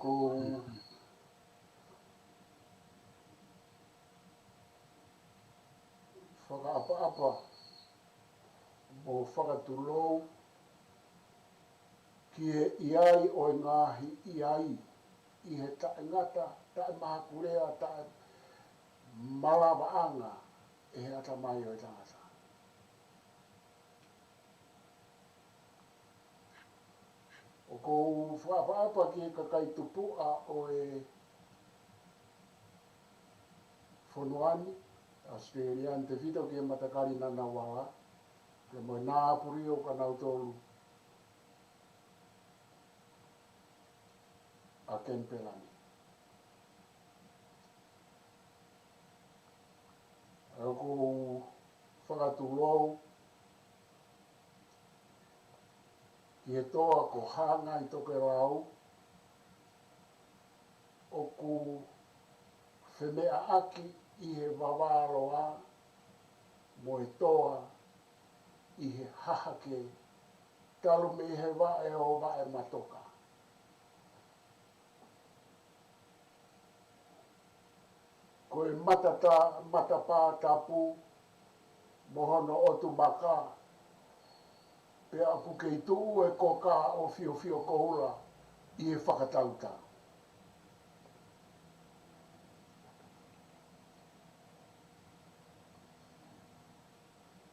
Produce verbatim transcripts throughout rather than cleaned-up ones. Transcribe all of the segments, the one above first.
ʻOku ou fakaʻapaʻapa mo fakatulou ki he ʻi ai ʻo e ngaahi ʻi ai ʻi he taʻengata, taʻemahakulea, taʻemalavaʻanga ʻe he ʻatamai ʻo e tangata. ʻOku ou fakaʻapaʻapa ki he kakai tupuʻa ʻo e fonua ni, ʻAositelēlia ni, tefito ki he matakali Ngunnawal, pea mo e nāpuli ʻo kinautolu ʻa Kenipela ni. ʻOku ou fakatulou ki he toa ko Hāngai Tokelau, ʻoku femeʻaʻaki ʻi he vavāloa mo e toa ʻi he hahake talu mei he vaʻe ʻo Vaʻematoka. Ko e matata-, matapā tapu mo hono ʻotu maka, pea ʻoku kei tuʻu e koka ʻo Fiofio Koula ʻi he fakatautau.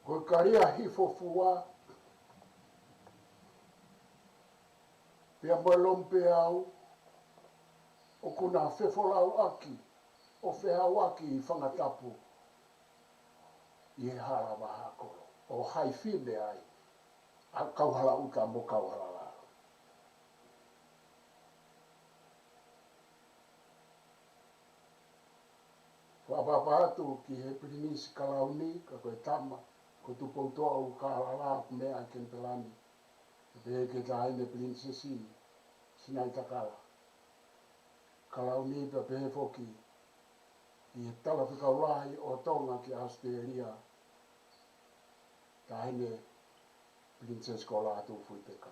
Ko e kalia hifo fua, pea mo e lomipeau, ʻoku na fefolauʻaki ʻo fehauʻaki ʻi Fangatapu ʻi he hala vahakolo, ʻo haifine ai ʻa Kauhalaʻuta mo Kauhalalalo. Fakaʻapaʻapa atu ki he Pilinisi Kalauni, ka ko e tama ko Tupoutoʻa ʻUlukalala, ʻoku meʻa ʻi Kenipela ni, pea pehē ki he Taʻahine Pilinisesi Sinaitakala Kalauni, pea pehē foki ki he Talafekau Lahi ʻo Tonga ki ʻAositelēlia, Taʻahine Pilinisesi ko Lātūfuipeka.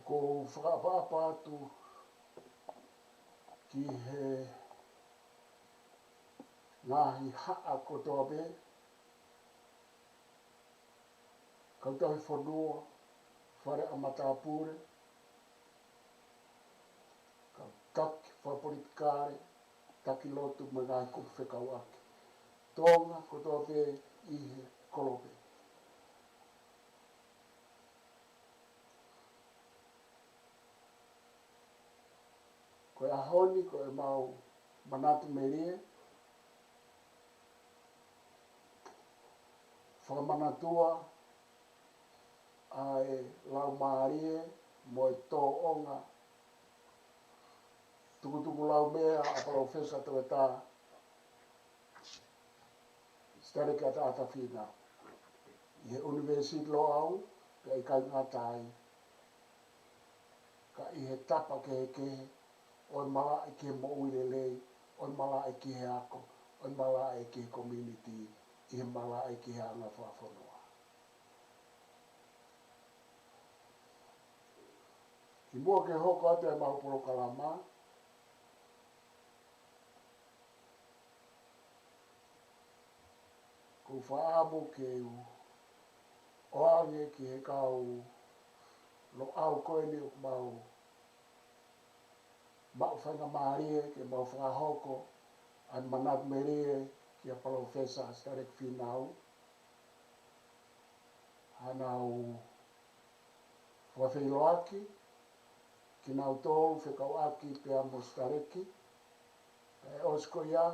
ʻOku ou fakaʻapaʻapa atu ki he ngaahi haʻa kotoa pē, Kautahi Fonua, Fale ʻa Matāpule, kau taki fakapolitikale, taki lotu mo e ngaahi kupu fekauʻaki Tonga kotoa pē ʻi he kolope. Ko e ʻaho ni ko ʻemau manatu melie, fakamanatua ʻa e laumālie mo e tōʻonga tukutukulaumea ʻa Palōfesa Toketā Sitaleki ʻAtaʻata Fīnau ʻi he ʻUnivēsiti Loʻau, pea ʻikai ngata ai, ka ʻi he tapa kehekehe ʻo e malaʻe ki he moʻui lelei, ʻo e malaʻe ki he ako, ʻo e malaʻe ki he community, ʻi he malaʻe ki he anga fakafonua. Kimuʻa ke hoko atu ʻemau polokalama, ʻoku ou fakaʻamu ke u ʻoange ki he kau Loʻau ko eni ʻoku mau maʻu faingamālie ke mau fakahoko ʻa e manatu melie kia Palōfesa Sitaleki Fīnau, ʻa ʻenau fakafeʻiloaki kinautolu fekauʻaki pea mo Sitaleki. Pea ʻosi ko ia,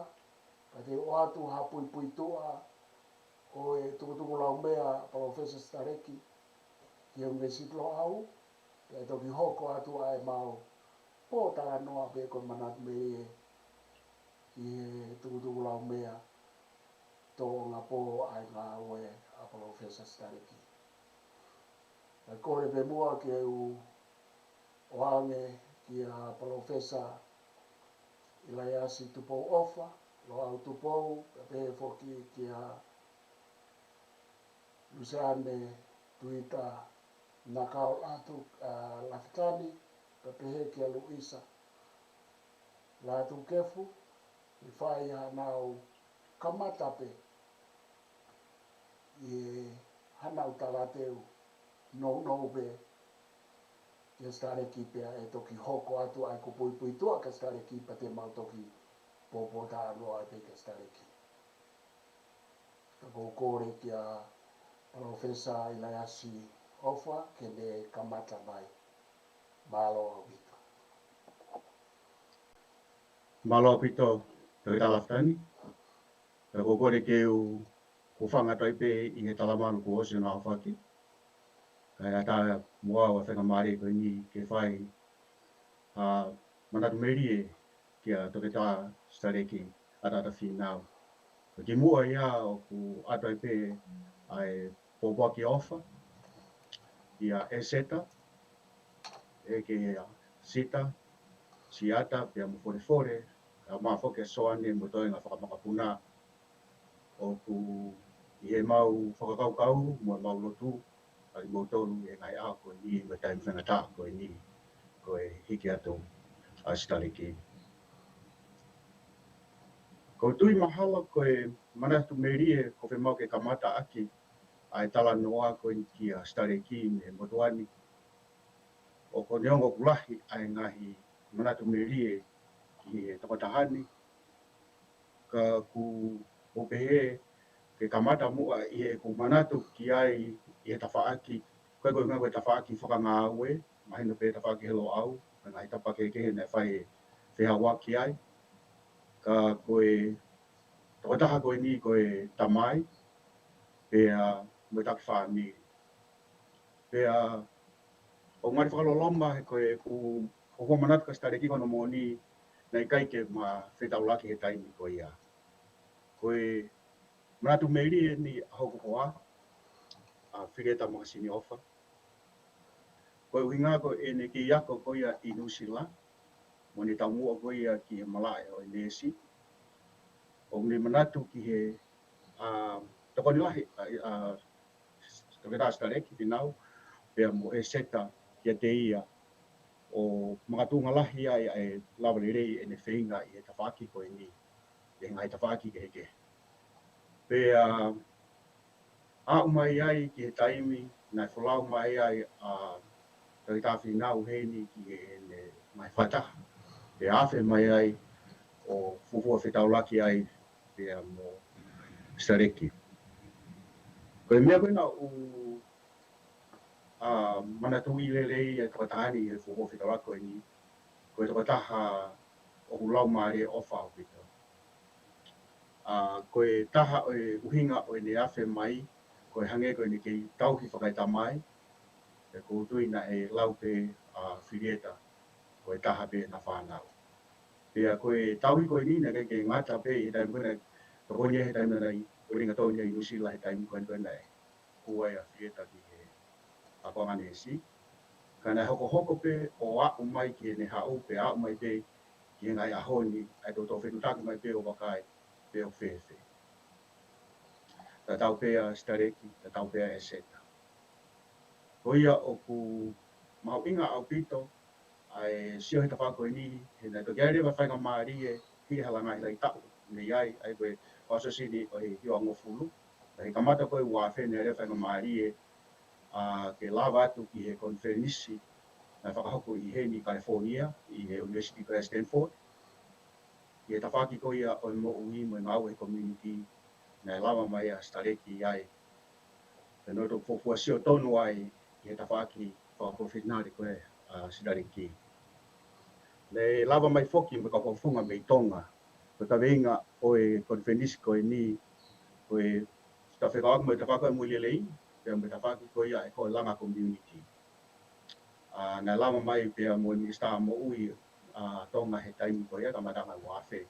ka te u ʻoatu ha puipuituʻa ʻo e tukutuku laumea ʻa Palōfesa Sitaleki ki he ʻUnivēsiti Loʻau, pea toki hoko atu ʻa ʻemau pōtalanoa pe ko e manatu melie ki he tukutuku laumea tōʻonga pō ʻa e ngāue ʻa Palōfesa Sitaleki. Kae kole pē muʻa ke u ʻoange kia Palōfesa ʻIlaiasi Tupou ʻOfa, Loʻau Tupou, pea pehē foki kia Luseane Tuita Nakao Latu, ʻa, Lafitani, pea pehē kia Luisa Lātūkefu, ʻi he fai haʻanau kamata pē ʻi haʻanau talateu nounou pē kia Sitaleki pea ʻe toki hoko atu ai ko e puipuituʻa kia Sitaleki pea te mau toki pōtalanoa ai pē kia Sitaleki. Ka ʻoku ou kole kia Palōfesa ʻIlaiasi ʻOfa ke ne kamata mai. Mālō ʻaupito. Mālō ʻaupito, Toketā Lafitani. Pea ʻoku ou kole ke u hūfanga atu ai pē ʻi he talamalu kuo ʻosi hono aofaki. Kae ʻatā mo au ʻa e faingamālie ko eni ke fai ha manatu melie kia Toketā Sitaleki ʻAtaʻata Fīnau. Ka kimuʻa ia ʻoku ʻoatu ai pē ʻa e pōpoaki ʻofa kia ʻEseta, ʻEkesita, Siata, pea mo Folefole, kae ʻumaʻā foki ʻa Soane mo e toenga fakamakapuna, ʻoku ʻi heʻemau fakakaukau mo ʻemau lotu ʻa kimoutolu ʻi he ngaahi ʻaho ko eni, mo e taimi faingataʻa ko eni, ko e hiki atu ʻa Sitaleki. ʻOku ou tui mahalo ko e manatu melie ʻoku fiemaʻu ke kamata ʻaki ʻa e talanoa ko eni kia Sitaleki mei he motuʻa ni, ʻoku, neongo ʻoku lahi ʻa e ngaahi manatu melie ki he tokotaha ni, ka ʻoku ou pehē ke kamata muʻa ʻi heʻeku manatu ki ai ʻi he tafaʻaki, ko e, ko e ngaahi, ko e tafaʻaki fakangāue, mahino pē tafaʻaki he Loʻau, ko e ngaahi tapa kehekehe naʻe fai e feʻauaki ai. Ka ko e tokotaha ko eni ko e tamai, pea mo e taki fāmili. Pea ʻoku ngali fakaloloma he ko e, ʻoku, ʻoku ou manatu kia Sitaleki ko hono moʻoni naʻe ʻikai ke ma fetaulaki he taimi ko ia. Ko e manatu melie eni ʻa hoku hoa, ʻa Filieta Makasini ʻOfa. Ko e ʻuhinga ko ʻene kei ako ko ia ʻi Nuʻusila, mo ʻene taumuʻa ko ia ki he malaʻe ʻo e neesi. ʻOku ne manatu ki he, ʻa, tokoni lahi, ʻa, ʻa, Toketā Sitaleki Fīnau, pea mo ʻEseta kiate ia, ʻo makatuʻunga lahi ai ʻa e lava lelei ʻene feinga ʻi he tafaʻaki ko eni, ʻi he ngaahi tafaʻaki kehekehe. Pea aʻu mai ai ki he taimi naʻe folau mai ai ʻa Toketā Fīnau heni ki heʻene ngaahi fakataha. Pea afe mai ai ʻo fuofua fetaulaki ai pea mo Sitaleki. Ko e meʻa ko ena ʻoku, ʻa, manatuʻi lelei ʻa e tokotaha ni he fuofua fetaulaki ko eni, ko e tokotaha ʻoku laumālie ʻofa ʻaupito. ʻA, ko e taha ʻo e ʻuhinga ʻo ʻene afe mai, ko e hangē ko ʻene kei tauhi fakaetamai, pea ʻoku ou tui naʻe lau pē ʻa Filieta ko e taha pē ʻena fānau. Pea ko e tauhi ko eni naʻe ʻikai ke ngata pē ʻi he taimi ko ena, tokoni he taimi naʻe Uelingatoni ʻi Nuʻusila he taimi ko ē naʻe hū ai ʻa Filieta ki he ako anganesi. Ka naʻe hokohoko pē ʻo aʻu mai ki heʻene haʻu pē aʻu mai pē ki he ngaahi ʻaho ni, ʻa e toutou fetuʻutaki mai pē ʻo vakai pe ʻoku fēfē. Tatau pē ʻa Sitaleki, tatau pē ʻa ʻEseta. Ko ia ʻoku mahuʻinga ʻaupito ʻa e sio he tafaʻaki ko eni, he naʻe toki ʻi ai leva e faingamālie ʻi he hala ngaahi lahi taʻu mei ai, ʻa ia ko e fakaʻosi ʻeni ʻo e hiva hongofulu. Naʻe kamata ko ē ua afe naʻe ʻi ai leva e faingamālie ʻa, ke lava atu ki he konifelenisi naʻe fakahoko ʻi heni California, ʻi he ʻUnivēsiti ko ē Stanford. ʻI he tafaʻaki ko ia ʻo e moʻui mo e ngāue he community, naʻe lava mai ʻa Sitaleki ʻi ai. Pea naʻe toki fuofua sio tonu ai ʻi he tafaʻaki fakapolofisinale ko ē ʻa Sitaleki. Naʻe lava mai foki mo e kau fakafofonga mei Tonga. Ko e kaveinga ʻo e konifelenisi ko eni, ko e ta fekauʻaki mo e tafaʻaki ʻo e moʻui lelei, pea mo e tafaʻaki ko ia ʻa e ko e langa community. ʻA, naʻe lava mai pea mo e Minisitā Moʻui ʻa Tonga he taimi ko ia, kamataʻanga ua afe.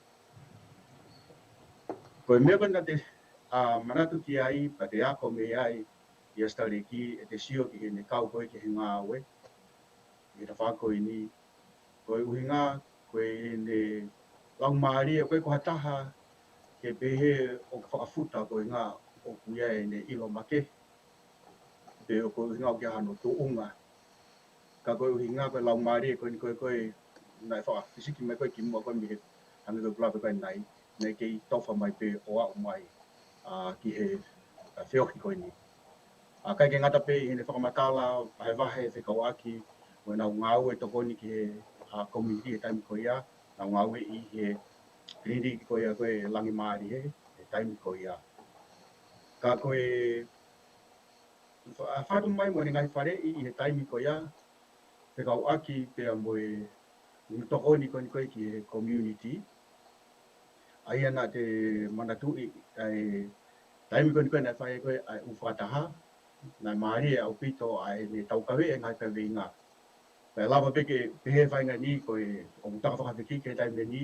Ko e meʻa ko ē naʻa te, ʻa, manatu ki ai, pea te ako mei ai ʻia Sitaleki, ʻete sio ki heʻene kau ko ē ki he ngāue ʻi he tafaʻaki ko eni. Ko e ʻuhinga, ko ʻene laumālie, ʻoku ʻikai ko ha taha ke pehē ʻoku fakafuta ko e ʻuhinga ʻoku ʻi ai ʻene ʻilo makehe, pe ʻoku ʻuhinga ʻoku ʻi ai hano tuʻunga. Ka ko e ʻuhinga ko e laumālie ko eni ko ē, ko ē naʻe fakafisiki mai ko ē kimuʻa ko ē mei he hangē ko e kulape ko ē naʻe, naʻe kei tofa mai pē ʻo aʻu mai, ʻa, ki he, ʻa, feohi ko eni. ʻA, ʻikai ke ngata pē ʻi heʻene fakamatala, vahevahe fekauʻaki mo ʻenau ngāue tokoni ki he, ʻa, community he taimi ko ia, ʻenau ngāue ʻi he kiliniki ko ia ko e Langimālie he, he taimi ko ia. Ka ko e fa-, fatu mai mo ʻene ngaahi faleʻi ʻi he taimi ko ia, fekauʻaki pea mo e tokoni ko eni ko ē ki he community. ʻA ia naʻa te manatuʻi ʻa e taimi ko eni ko ē naʻe fai ko ē ʻa e ʻū fakataha, naʻe mālie ʻaupito ʻa ʻene taukaveʻi e ngaahi kaveinga. Pea lava pē ke pehē faingani ko e ʻoku taka fakafekiki he taimi ni,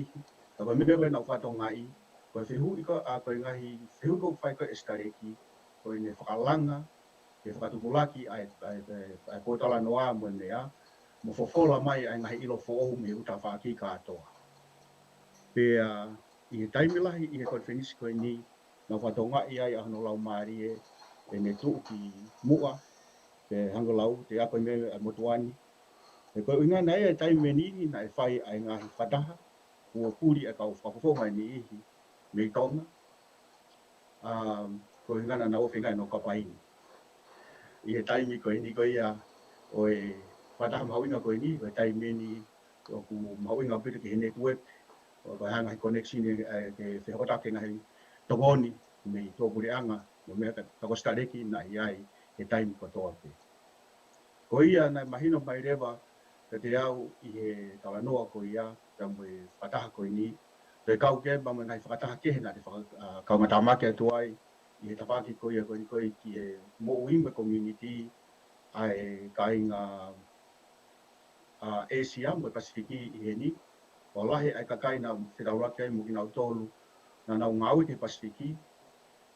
ka ko e meʻa ko ē naʻa ku fakatokangaʻi, ko e fehuʻi ko ē, ʻa, ko e ngaahi fehuʻi ko ē ʻoku fai ko ē ʻe Sitaleki, ko ʻene fakalanga, ke fakatupulaki ʻa e, ʻa e, ʻa e, ʻa e pōtalanoa mo e meʻa, mo fofola mai ʻa e ngaahi ʻilo foʻou mei he ʻū tafaʻaki kātoa. Pea ʻi he taimi lahi ʻi he konifelenisi ko eni, naʻa ku fakatokangaʻi ai ʻa hono laumālie, ʻene tuʻu ki muʻa, pea hangē ko e lau, te ako e meʻa ʻa e motuʻa ni. He ko e ʻuhinga naʻe ʻi ai e taimi ʻe niʻihi naʻe fai ʻa e ngaahi fakataha, kuo puli ʻa e kau fakafofonga ʻe niʻihi mei Tonga. ʻA, ko e ʻuhinga naʻa nau ʻofa ʻi he ngaahi nō kapaini. ʻI he taimi ko eni ko ia ʻo e fakataha mahuʻinga ko eni, ko e taimi ʻe niʻihi ʻoku mahuʻinga ʻaupito ki he network, ʻo ko e hā e ngaahi connection ʻe, ʻe, ke fehokotaki e ngaahi tokoni mei tuʻapuleʻanga, mo e meʻa ka, ka ko Sitaleki naʻe ʻi ai he taimi kotoa pē. Ko ia naʻe mahino mai leva kiate au ʻi he talanoa ko ia, pea mo e fakataha ko eni, toe kau ki ai pea mo e ngaahi fakataha kehe naʻa te faka-, ʻa, kaungātāmaki atu ai, ʻi he tafaʻaki ko ia ko eni ko ē ki he moʻui mo e community ʻa e kāinga, ʻa, ʻĒsia mo e Pasifiki ʻi heni, ʻo lahi ʻa e kakai naʻa ku fetaulaki ai mo kinautolu, naʻa nau ngāue ki he Pasifiki,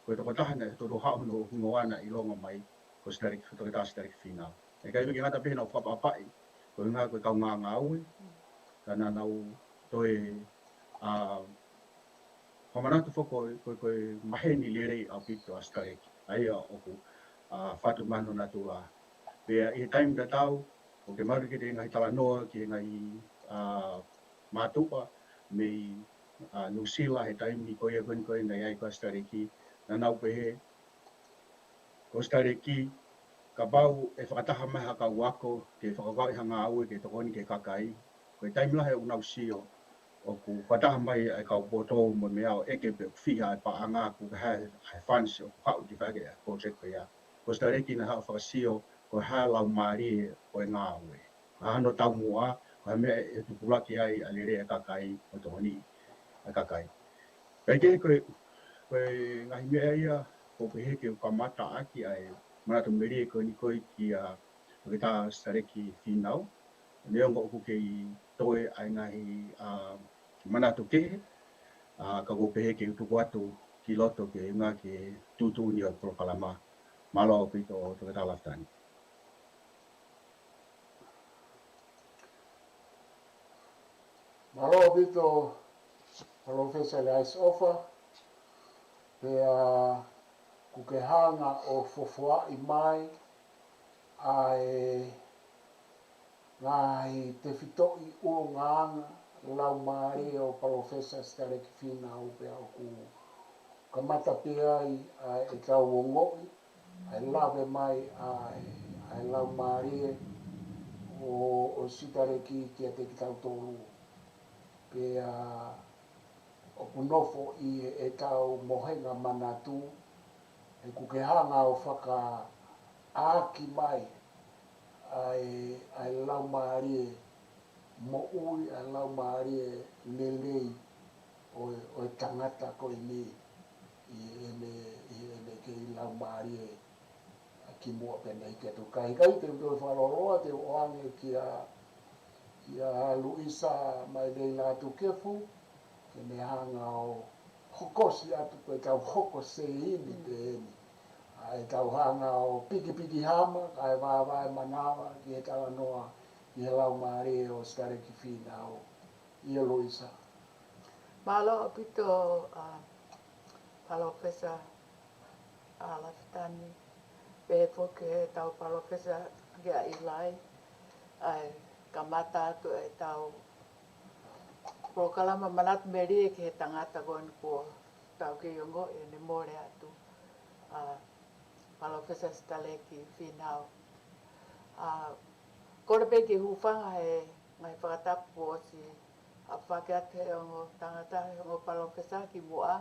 ko e tokotaha naʻe toutou haʻu hono hingoa naʻe ʻilonga mai, ko Sitaleki, ko Toketā Sitaleki Fīnau. ʻIkai ke ngata pē heʻenau fakaʻapaʻapaʻi, ko e ʻuhinga ko e kau ngāngāue, ka naʻa nau toe, ʻa, fakamanatu foki ko e, ko e, ko e maheni lelei ʻaupito ʻa Sitaleki. ʻA ia ʻoku, ʻa, fatu mai hono natula. Pea ʻi he taimi tatau, ʻoku ke malu ke te ngaahi talanoa ki he ngaahi, ʻa, mātuʻa mei, ʻa, Nuʻusila he taimi ko ia ko eni ko ē naʻe ʻi ai ko ē ʻa Sitaleki, naʻa nau pehē, ko Sitaleki, kapau ʻe fakataha mai ha kau ako ke fakakau ʻi ha ngāue ke tokoni ki he kakai, ko e taimi lahi ʻoku nau sio, ʻoku fakataha mai ʻa e kau poto mo e meʻa ʻo ʻeke pe ʻoku fiha ʻa e paʻanga, ʻoku hā ʻa e funds ʻoku haʻu ke fai ʻaki ʻa e project ko ia. Ko Sitaleki naʻe haʻu ʻo fakasio ko e hā e laumālie ʻo e ngāue. Ko e hā hono taumuʻa, ko e hā e meʻa ʻe tupulaki ai ʻa e lelei ʻa e kakai, mo e tokoni ʻa e kakai. Pea ʻi he ko e, ko e ngaahi meʻa ia, ʻoku ou pehē ke u kamata ʻaki ʻa e manatu melie ko eni ko ē kia Toketā Sitaleki Fīnau. Neongo ʻoku kei toe ʻa e ngaahi, ʻa, manatu kehe, ʻa, ka ʻoku ou pehē ke u tuku atu ki loto ke ʻuhinga ki he tuʻutuʻuni ʻo e polokalama. Mālō ʻaupito Toketā Lafitani. Mālō ʻaupito Palōfesa Leaisofa, pea ʻoku ke hanga ʻo fofoaʻi mai ʻa e ngaahi tefitoʻi ʻulungaanga laumālie ʻo Palōfesa Sitaleki Fīnau, pea ʻoku kamata pē ai ʻa ʻetau ongoʻi ʻa e lave mai ʻa e, ʻa e laumālie ʻo, ʻo Sitaleki kiate kitautolu. Pea ʻoku nofo ʻi heʻetau mohenga manatu, he ʻoku ke hanga ʻo fakaʻāki mai ʻa e, ʻa e laumālie moʻui, ʻa e laumālie lelei ʻo e, ʻo e tangata ko eni ʻi heʻene, ʻi heʻene kei laumālie kimuʻa pea ne hiki atu. Ka ʻikai te u toe fakalōloa, te u ʻoange kia, kia Luisa Mailei Lātūkefu, ke ne hanga ʻo hokosi atu ko ʻetau hoko sēini pē eni. ʻA ʻetau hanga ʻo pikipiki hama, kae vāvāʻi manava ki he talanoa ʻi he laumālie ʻo Sitaleki Fīnau. ʻIo Luisa. Mālō ʻaupito ʻa Palōfesa ʻa Lafitani, pehē foki ki heʻetau Palōfesa kia ʻIlai, ʻa e kamata atu ʻetau polokalama Manatu Melie ki he tangata ko eni kuo tau kei ongoʻi ʻene mole atu, ʻa Palōfesa Sitaleki Fīnau. ʻA, kole pē ke u hūfanga he ngaahi fakatapu kuo ʻosi ʻafake atu he ongo tangata, he ongo palōfesa kimuʻa,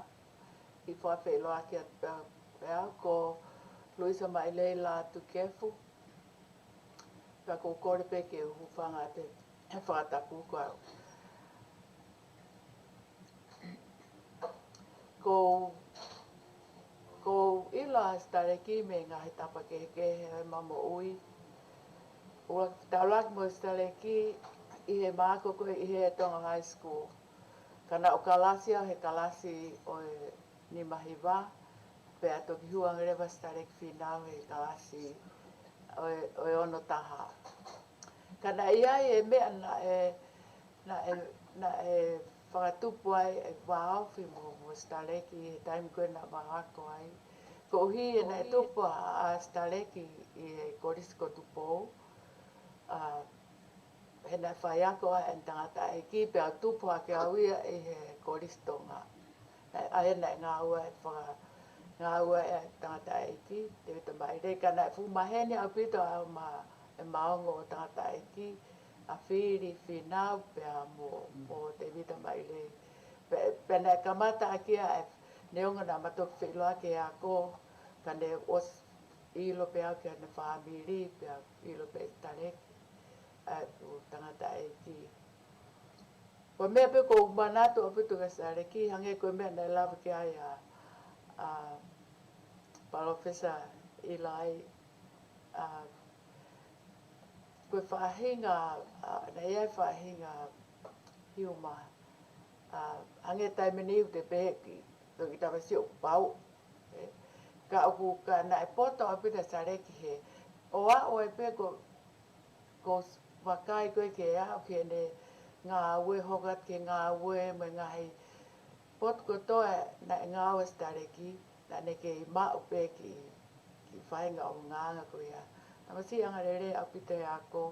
ʻi he fakafeʻiloaki atu pea, pea ko Luisa Mailei Lātūkefu, pea ʻoku ou kole pē ke u hūfanga atu he fakatapu ko ʻeku. Ko, ko e ʻilo ʻa Sitaleki mei he ngaahi tapa kehekehe ʻo ʻema moʻui. ʻUluaki taulaki mo Sitaleki ʻi heʻema ako ko ē ʻi he Tonga High School. Ka naʻá ku kalasi au he kalasi ʻo e nima hiva, pea toki hū ange leva Sitaleki Fīnau he kalasi ʻo e, ʻo e ono taha. Ka naʻe ʻi ai e meʻa naʻe, naʻe, naʻe fakatupu ai e vāofi mo, mo Sitaleki he taimi ko ē naʻá ma ako ai. Koeʻuhi he naʻe tupu ʻa, ʻa Sitaleki ʻi he Kolisi ko Tupou, ʻa, he naʻe faiako ai ʻene tangataʻeiki, pea u tupu hake au ia ʻi he Kolisi Tonga. Naʻe, ʻa ia naʻe ngāue ai, faka-, ngāue ai ʻa e tangataʻeiki, Tēvita Maʻilei, ka naʻe fuʻu maheni ʻaupito au maʻa ʻema ongo ʻo tangataʻeiki, ʻa Fili, Fīnau, pea mo, mo Tēvita Maʻilei. Pea, pea naʻe kamata ʻaki ia ʻa e, neongo naʻá ma toki feʻiloaki he ako, ka ne ʻosi ʻilo pē au ki heʻene fāmili, pea ʻilo pē Sitaleki, ʻa e ʻū tangataʻeiki. Ko e meʻa pē ʻoku ou manatu ʻaupito kia Sitaleki, hangē ko e meʻa naʻe lave ki ai ʻa, ʻa Palōfesa ʻIlai, ʻa, ko e faʻahinga, ʻa, naʻe ʻi ai e faʻahinga hiuma, ʻa, hangē taimi ni ʻoku te pehē ki, toki tavasi ʻoku pau, ē. Ka ʻoku, ka naʻe poto ʻaupito ʻa Sitaleki he, ʻo aʻu ai pē ko, ko s-, vakai ko ē ke aʻu ki heʻene ngāue, hoko atu ki he ngāue mo e ngaahi potu kotoa naʻe ngāue ʻa Sitaleki, naʻá ne kei maʻu pē kiʻi, kiʻi faʻahinga ʻulungaanga ko ia. Naʻá ma siʻi angalelei ʻaupito he ako,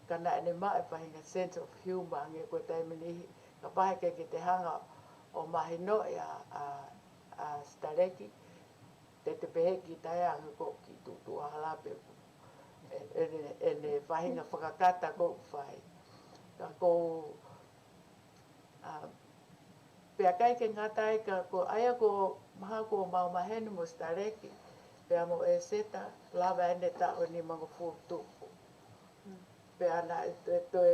ka naʻá ne maʻu e faʻahinga sense of humor, hangē ko e taimi ni, kapau heʻikai ke te hanga ʻo mahinoʻi ʻa, ʻa, ʻa Sitaleki, te te pehē ki tai ange ko e kiʻi tuʻutuʻu hala pē ʻene, ʻene faʻahinga fakakata ʻoku fai. Ka ko, ʻa, pea ʻikai ke ngata ai ka ko, ʻa ia ko e mahalo kuo mau maheni mo Sitaleki, pea mo ʻEseta, lava ʻene taʻu ʻe nimangofulu tupu. Pea naʻe toe, toe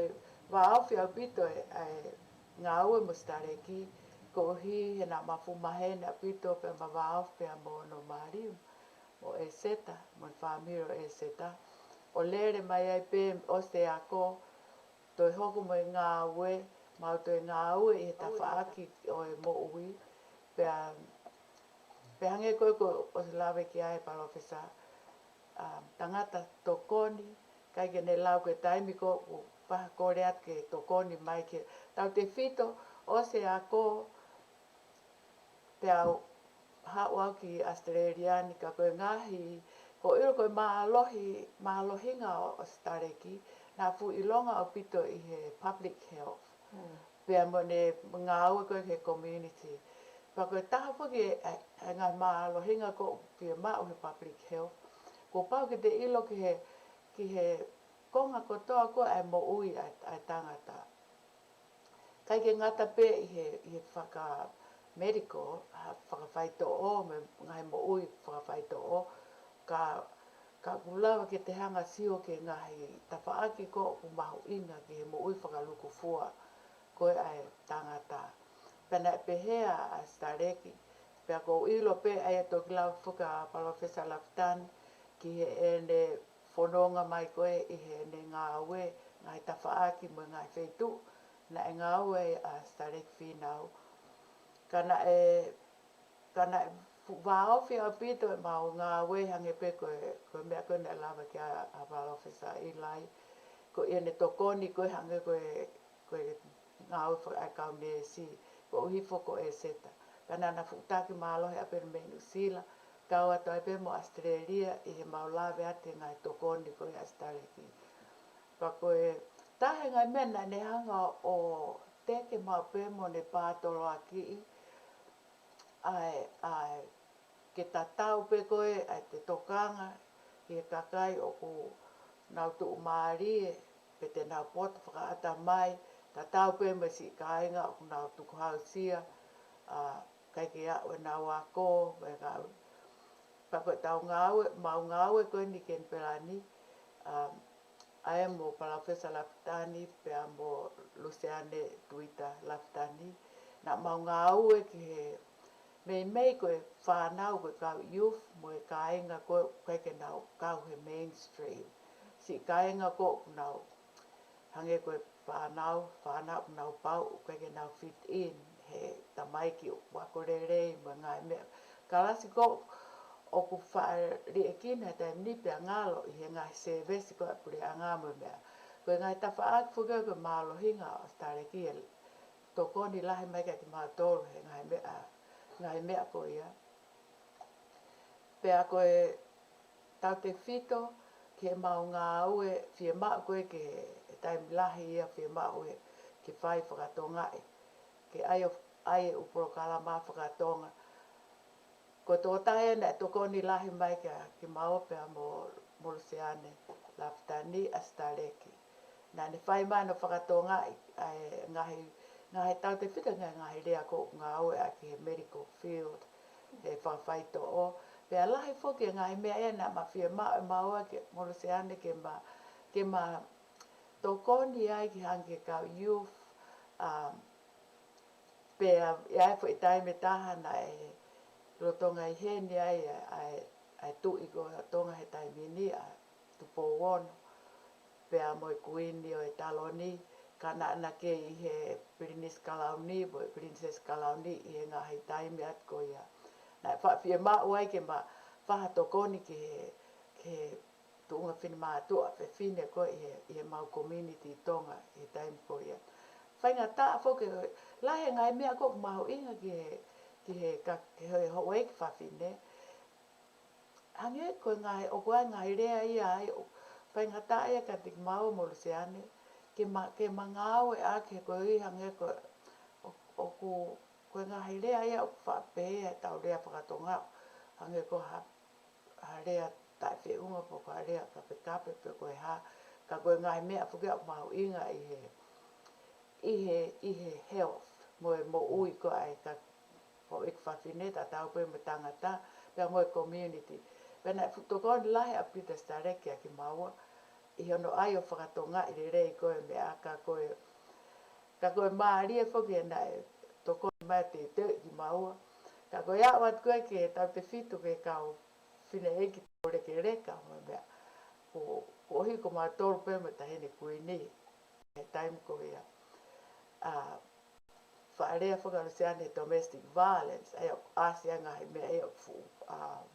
vāofi ʻaupito e, ʻa e ngāue mo Sitaleki, koeʻuhi he naʻá ma fuʻu maheni ʻaupito pea ma vāofi pea mo hono mali, mo ʻEseta, mo e fāmili ʻo ʻEseta. ʻO lele mai ai pē ʻosi e ako, toe hoko mo e ngāue, mau toe ngāue ʻi he tafaʻaki ʻo e moʻui, Pea, pea hangē ko ē ko ʻosi lave ki ai Palōfesa, um, tangata tokoni, ʻikai ke ne lau ko e taimi ko ē ʻoku faʻa kole atu ke tokoni mai ke tautefito ʻosi e ako, pea u haʻu au ki ʻAositelēlia ni ka ko e ngaahi, ko e ʻilo ko e mālohi, mālohinga ʻo, ʻo Sitaleki, naʻa fuʻu ʻilonga ʻaupito ʻi he public health. Pea mo ʻene ngāue ko ē he community. Pea ko e taha foki e, e, e ngaahi mālohinga ko ē ʻoku fiemaʻu he public health. Kuo pau ke te ʻilo ki he, ki he konga kotoa ko ē ʻa e moʻui ʻa e, ʻa e tangata. ʻIkai ke ngata pē ʻi he, ʻi he faka-medical, ha, fakafaitoʻo, mo e ngaahi moʻui fakafaitoʻo, ka, ka ʻoku lava ke te hanga ʻo sio ki he ngaahi tafaʻaki ko ē ʻoku mahuʻinga ki he moʻui fakalūkufua ko ē ʻa e tangata. Pea naʻe pehē ʻa Sitaleki, pea ʻoku ou ʻilo pē ʻa ia ʻe toki lave foki ʻa Palōfesa Lafitani ki heʻene fononga mai ko ē ʻi heʻene ngāue, ngaahi tafaʻaki mo e ngaahi feituʻu naʻe ngāue ai ʻa Sitaleki Fīnau. Ka naʻe, ka naʻe fuʻu vāofi ʻaupito ʻemau ngāue hangē pē ko e, ko e meʻa ko ē naʻe lave ki ai ʻa, ʻa Palōfesa Ilai. Ko ʻene tokoni ko ē hangē ko e, ko e ngāue fakaʻakau neesi, koeʻuhi foki ko ʻEseta. Ka naʻa na fuʻu taki mālohi ʻaupito mei Nuʻusila, kau atu ai pē mo ʻAositelēlia ʻi heʻemau lave atu he ngaahi tokoni ko ē ʻa Sitaleki. Pea ko e taha e ngaahi meʻa naʻa ne hanga ʻo teke maʻu pē mo ne pātoloakiʻi, ʻa e, ʻa e, ke tatau pē ko ē ʻa e te tokanga ki he kakai ʻoku nau tuʻumālie, pe te nau poto fakaʻatamai, tatau pē mo e siʻi kāinga ʻoku nau tukuhausia, ʻa, ʻikai ke aʻu ʻenau ako, mo e ngāue. Pea ko ʻetau ngāue, mau ngāue ko eni Kenipela ni, ʻa, ʻa ia mo Palōfesa Lafitani, pea mo Luseane Tuita Lafitani, naʻa mau ngāue ki he meimei ko e fānau ko e kau youth mo e kāinga ko ē ʻikai ke nau kau he mainstream. Siʻi kāinga ko ē ʻoku nau hangē ko e fānau, fānau ʻoku nau pau ʻikai ke nau fit in he tamaiki ʻoku ako lelei mo e ngaahi meʻa. Kalasi ko ē ʻoku faʻa liʻekina he taimi ni pea ngalo ʻi he ngaahi sēvesi ko ē ʻa e puleʻanga mo e meʻa. Ko e ngaahi tafaʻaki foki ko e mālohinga ʻo Sitaleki ʻe tokoni lahi mai kiate kimautolu he ngaahi meʻa, ngaahi meʻa ko ia. Pea ko e tautefito ki heʻemau ngāue fiemaʻu ko ē ke, he taimi lahi ia fiemaʻu ē ke fai fakatongaʻi, ke ʻai ʻo, ʻai e ʻū polokalama fakatonga. Ko e tokotaha ia naʻe tokoni lahi mai kia kimaua pea mo, mo Luseane Lafitani ʻa Sitaleki. Naʻa ne fai mai hono fakatongaʻi ʻa e ngaahi, ngaahi tautefito ngaahi, ngaahi lea ko ē ʻoku ngāueʻaki he medical field, he fakafaitoʻo. Pea lahi foki e ngaahi meʻa ia naʻa ma fiemaʻu ʻe maua ke mo Luseane ke ma, ke ma tokoni ai ki he hangē kau youth, um, pea ʻi ai e foʻi taimi ʻe taha naʻe lolotonga ʻi heni ai ʻa e, ʻa e, ʻa e tuʻi ko ē ʻo Tonga he taimi ni ʻa Tupou Ono, pea mo e Kuini ʻo e taloni, ka naʻa na kei ʻi he Pilinisi Kalauni, mo e Pilinisesi Kalauni ʻi he ngaahi taimi atu ko ia. Naʻe faʻa fiemaʻu ai ke ma fai ha tokoni ki he, ki he tuʻunga finemātuʻa fefine ko ē ʻi he, ʻi heʻemau community Tonga ʻi he taimi ko ia. Faingataʻa foki, lahi e ngaahi meʻa ko ē ʻoku mahuʻinga ki he, ki he ka, ki he houʻeiki fafine. Hangē ko e ngaahi, ʻoku ʻi ai e ngaahi lea ia ai, ʻo, faingataʻa ia kiate kimaua mo Luseane, ke ma, ke ma ngāueʻaki he koeʻuhi hangē ko ē, ʻo, ʻoku, ko e ngaahi lea ia ʻoku faʻa pehē ʻetau lea fakatonga, hangē ko ha, ha lea taʻefeʻunga pe ko ha lea kapekape pe ko e hā, ka ko e ngaahi meʻa foki ia ʻoku mahuʻinga ʻi he, ʻi he, ʻi he health, mo e moʻui ko ē ʻa e ka, houʻeiki fafine tatau pē mo e tangata, pea mo e community. Pea naʻe fuʻu tokoni lahi ʻaupito ʻa Sitaleki kia kimaua, ʻi hono ʻai ʻo fakatongaʻi lelei ko ē meʻa ka ko e, ka ko e mālie foki ʻa e naʻe tokoni mai ʻo teuteuʻi kimaua. Ka ko e aʻu atu ko ē ki he tautefito ki he kau fineʻeiki taulekeleka mo e meʻa. Ko, koeʻuhi ko mautolu pē mo e Taʻahine Kuini he taimi ko ia. ʻA, faʻa lea foki ʻa Luseane he domestic violence, ʻa ia ʻoku ʻasi ai e ngaahi meʻa ia ʻoku fuʻu, um,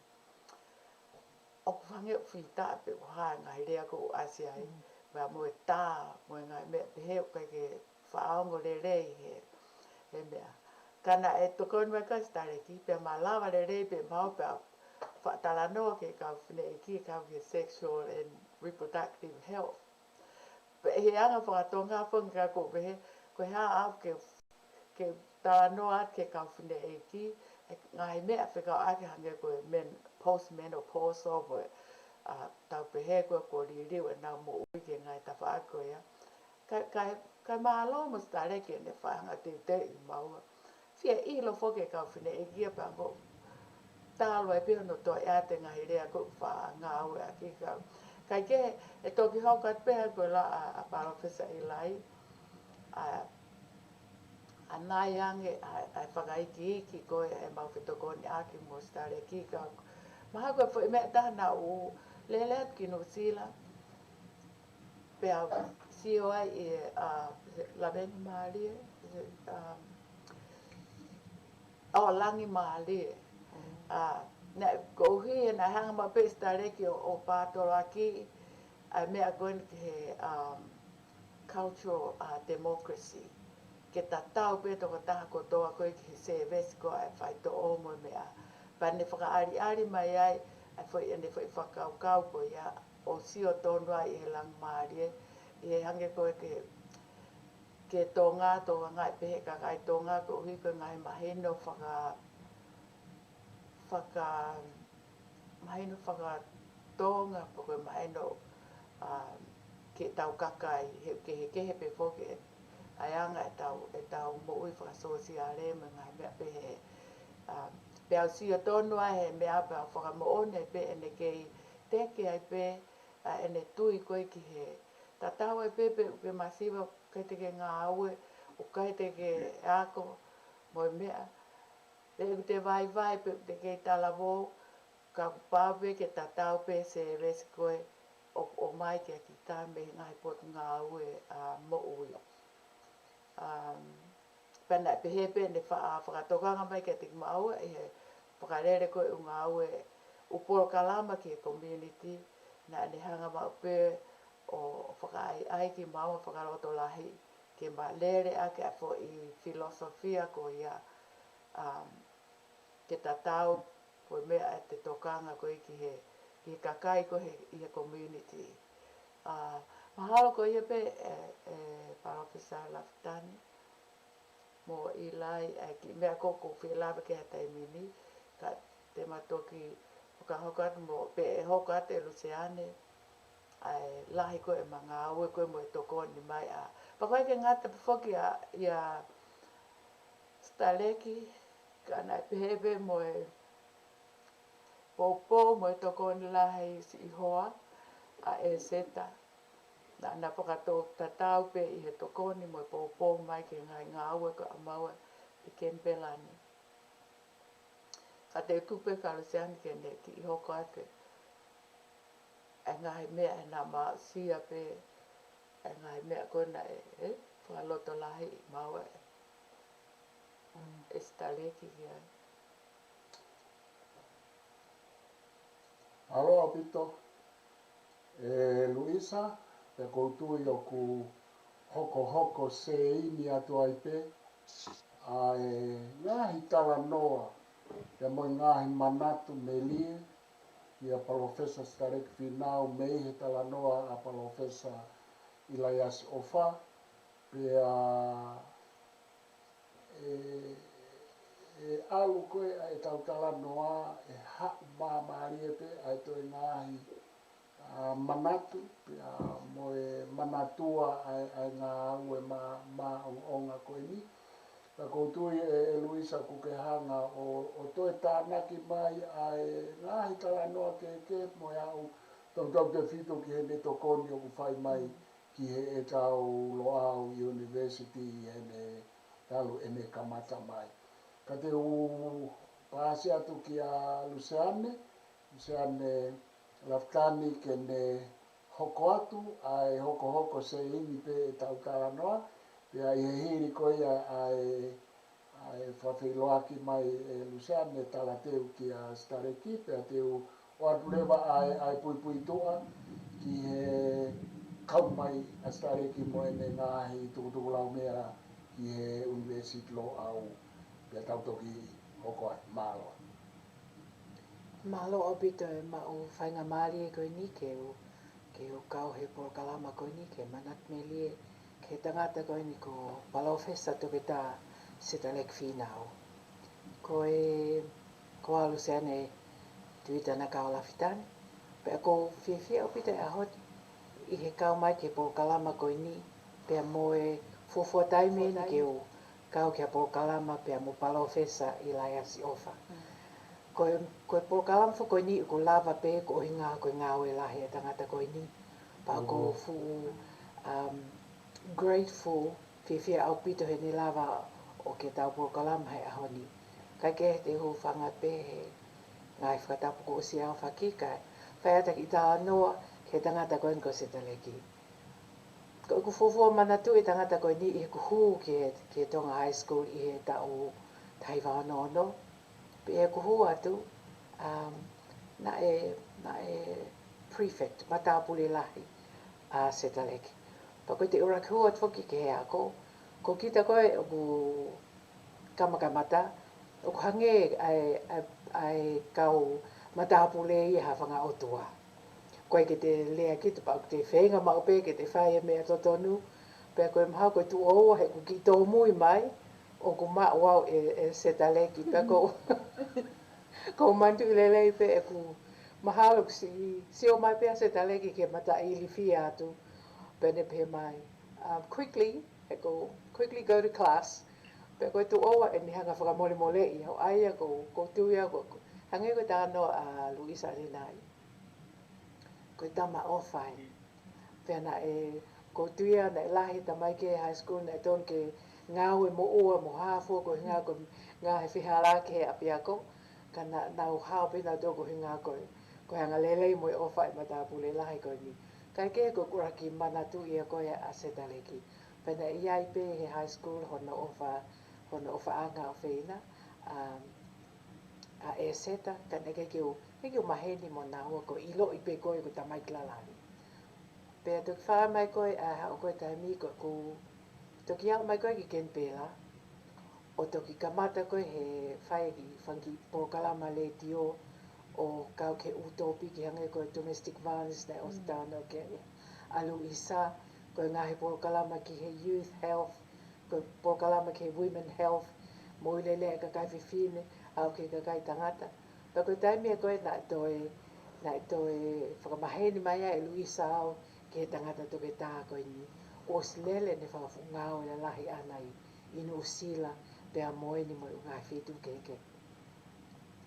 ʻoku hangē ʻoku fita pe ko e hā e ngaahi lea ʻoku ʻasi ai, pea mo e tā, mo e ngaahi meʻa pehē ʻoku ʻikai ke faʻa ongo lelei he, he meʻa. Ka naʻe tokoni mai ʻa Sitaleki, pea malava lelei pē maʻu pea faʻa talanoa ki he kau fineʻeiki, kau ki he sexual and reproductive health. Pea ʻi he anga fakatonga foki ka ʻoku pehē, ko e hā ʻaʻaku ke, ke talanoa atu ki he kau fineʻeiki, e ngaahi meʻa fekauʻaki hangē ko e men-, postmenopausal, ko e, a, tau pehē ko e kuo liliu ʻenau moʻui ki he ngaahi tafaʻaki ko ia. Ka, ka, ka mālō mo Sitaleki ʻene faʻa hanga teuteuʻi maua. Fie ʻilo foki e kau fineʻeiki ia pea ʻoku talu ai pē hono toʻo ʻa e ngaahi lea ʻoku faʻa ngāueʻaki ka. Kae kehe, ʻe toki hoko atu pē ʻa e ko e lea ʻa, ʻa Palōfesa ʻIlai, ʻa, ʻa nai ange, ʻa, ʻa e fakaikiiki ko ē ʻemau fetokoniʻaki mo Sitaleki ka. Mahalo ko e foʻi meʻa ʻe taha naʻá ku lele atu ki Nuʻusila, pea sio ai ʻi he, a, Laveni Mālie, um, ʻo Langi Mālie. A, naʻe koeʻuhi he naʻe hanga maʻu pē ʻe Sitaleki ʻo, ʻo pātoloaki ʻa e meʻa ko eni ki he, um, cultural, a, democracy. Ke tatau pē tokotaha kotoa ko ē ki he service ko ē ʻa e faitoʻo mo e meʻa. Pea ne fakaʻaliʻali mai ai ʻa e foʻi, ʻene foʻi fakakaukau ko ia ʻo sio tonu ai ʻi he Langi Mālie, ʻi he hangē ko ē ke, ki Tonga, Tonga ngaahi pehē kakai Tonga koeʻuhi ko e ngaahi mahino faka-, faka-, mahino faka-Tonga, pe ko e mahino, a, ki heʻetau kakai, he kehekehe pē foki ʻa e anga ʻetau, ʻetau moʻui fakasōsiale mo e ngaahi meʻa pehē. A, pea u sio tonu ai he meʻa pea u fakamoʻoni ai pē ʻene kei teke ai pē, a, ʻene tui ko ē ki he tatau ai pē pe, pe masiva ʻikai te ke ngāue, ʻikai te ke ako, mo e meʻa. Pe ʻoku te vaivai, pe ʻoku te kei talavou, ka kuo pau pē ke tatau pē service ko ē ʻoku ʻomai kia kita mei he ngaahi potungāue, a, moʻui. Um, pea naʻe pehē pē ʻene faʻa fakatokanga mai kiate kimaua ʻi he fakalele ko ē ʻū ngāue, ʻū polokalama ki he community, naʻá ne hanga maʻu pē ʻo fakaʻaiʻai kimaua fakalotolahi, ke ma lele ʻaki ʻa e foʻi filosofia ko ia, um, ke tatau, ko e meʻa ʻa e tokanga ko ē ki he, ki he kakai ko ē he, ʻi he community. A, mahalo ko ia pē, e, e, Palōfesa Lafitani, mo ʻIlai, ʻa e kiʻi meʻa ko ē ʻoku ou fie lave ki ai he taimi ni, ka te ma toki fakahoko atu mo, pe ʻe hoko atu ʻe Luseane, ʻa e lahi ko ē ʻema ngāue ko ē mo e tokoni mai ʻa. Pea ʻoku ʻikai ke ngata pē foki ʻa, ʻia Sitaleki, ka naʻe pehē pē mo e poupou mo e tokoni lahi siʻi hoa ʻa ʻEseta. Naʻá na fakatatau pē ʻi he tokoni mo e poupou mai ki he ngaahi ngāue ko ē ʻamaua ʻi Kenipela ni. Ka te u tuku pē kia Luseane ke ne kiʻi hoko atu e ngaahi meʻa ʻe na ma aʻusia pē, e ngaahi meʻa ko ena ʻe, ʻe fakalotolahi ʻi maua ʻe, ʻe Sitaleki ki ai. Mālō ʻaupito, ʻe Luisa, pea ʻoku ou tui ʻoku hokohoko sēini atu ai pē ʻa e ngaahi talanoa, pea mo e ngaahi manatu melie, ʻia Palōfesa Sitaleki Fīnau mei he talanoa ʻa Palōfesa ʻIlaiasi ʻOfa, pea ʻe, ʻe ʻalu ko ē ʻa ʻetau talanoa ʻe haʻu māmālie pē ʻa e toe ngaahi, a, manatu, pea mo e manatua ʻa e, ʻa e ngāue mā, māʻongoʻonga ko eni. Ka ʻoku ou tui ʻe, ʻe Luisa ʻoku ke hanga ʻo, ʻo toe tānaki mai ʻa e ngaahi talanoa kehekehe mo e aʻu tautautefito ki heʻene tokoni ʻoku fai mai ki heʻetau Loʻau University ʻi heʻene talu ʻene kamata mai. Ka te u paasi atu kia Luseane, Luseane Lafitani ke ne hoko atu ʻa e hokohoko sēini pē ʻetau talanoa, pea ʻi he hili ko ia ʻa e ʻA e fakafeʻiloaki mai ʻe Luseane, talateu kia Sitaleki, pea te u ʻoatu leva ʻa e, ʻa e puipuituʻa ki he kau mai ʻa Sitaleki mo ʻene ngaahi tukutukulaumea ki he ʻUnivēsiti Loʻau, pea tau toki hoko ai. Mālō. Mālō ʻaupito e maʻu faingamālie ko eni ke u, ke u kau he polokalama ko eni, ke manatu melie ki he tangata ko eni ko Palōfesa Toketā Sitaleki Fīnau. Ko e, ko au Luseane Tuita Nakao Lafitani, pea ʻoku ou fiefia ʻaupito e ʻaho ni ʻi he kau mai ki he polokalama ko eni, pea mo e fuofua taimi eni ke u kau ki ha polokalama pea mo Palōfesa ʻIlaiasi ʻOfa. Ko e, ko e polokalama foki ko eni ʻoku lava pē ko e ʻuhinga ko e ngāue lahi ʻa e tangata ko eni. Pea ʻoku ou fuʻu, um, grateful, fiefia ʻaupito heʻene lava ʻo ke tau polokalama he ʻaho ni. Kae kehe te u hūfanga pē he ngaahi fakatapu kuo ʻosi ʻaofaki kae fai atu ha kiʻi talanoa ki he tangata ko eni ko Sitaleki. Ko ʻeku fuofua manatuʻi e tangata ko eni ʻi heʻeku hū ki he, ki he Tonga High School ʻi he taʻu taha hiva ono ono. Pea ʻi heʻeku hū atu, um, naʻe, naʻe prefect, matāpule lahi ʻa Sitaleki. Pea ko ʻete ʻuluaki hū atu foki ki he ako, ko kita ko ē ʻoku kamakamata, ʻoku hangē ʻa e, ʻa e, ʻa e kau matāpule ia ha fanga ʻotua. ʻOku ʻikai ke te lea kita pea ʻoku te feinga maʻu pē ke te fai e meʻa totonu, pea ko e mahalo ko e tuʻo ua heʻeku kiʻi tōmui mai, ʻoku maʻu au ʻe, ʻe Sitaleki, pea ko, ko u manatuʻi lelei pē ʻeku mahalo ʻoku siʻi, sio mai pē ʻa Sitaleki ki he mata ilifia atu, pea ne pehē mai, um, "Quickly," heʻeku, "quickly go to class." Pea ko e tuʻo ua ʻene hanga fakamolemoleʻi au, ʻa ia ko, ko u tui au ko, ko, hangē ko e talanoa ʻa Luisa ʻanenai. Ko e tama ʻofa ē. Pea naʻe, ko u tui au naʻe lahi e tamaiki he high school naʻe tonu ke ngāue moʻua mo hā fua ko e ʻuhinga ko e ngaahi fehālaaki he ʻapiako. Ka naʻa, naʻa nau hao pē nautolu ko e ʻuhinga ko e, ko e anga lelei mo e ʻofa ʻa e matāpule lahi ko eni. Kae kehe ko ʻeku ʻuluaki manatuʻi ia ko ē ʻa Sitaleki. Pea naʻe ʻi ai pē he high school hono ʻofa, hono ʻofaʻanga ʻofeina, um, ʻa ʻEseta, ka naʻe ʻikai ke u, ʻikai ke u maheni mo naua, ko e ʻiloʻi pē ko ē ko e tamaiki lalahi. Pea toki fai mai ko ē, ʻa, haʻu ko ē taimi ko ē ʻoku toki aʻu mai ko ē ki Kenipela, ʻo toki kamata ko ē he fai e kiʻi fanga kiʻi polokalama letiō ʻo kau ki he ʻū tōpiki hangē ko e domestic violence naʻe ʻosi talanoa ki ai ʻa Luisa, ko e ngaahi polokalama ki he youth health, ko e polokalama ki he women health, moʻui lelei ʻa e kakai fefine, aʻu ki he kakai tangata. Pea ko e taimi ia ko ē naʻe toe, naʻe toe fakamaheni mai ai ʻe Luisa au ki he tangata toketā ko eni. Kuo ʻosi lele ʻene fakafuʻu ngāue lalahi ʻaʻana ʻi, ʻi Nuʻusila, pea mo eni mo e ʻū ngaahi feituʻu kehekehe.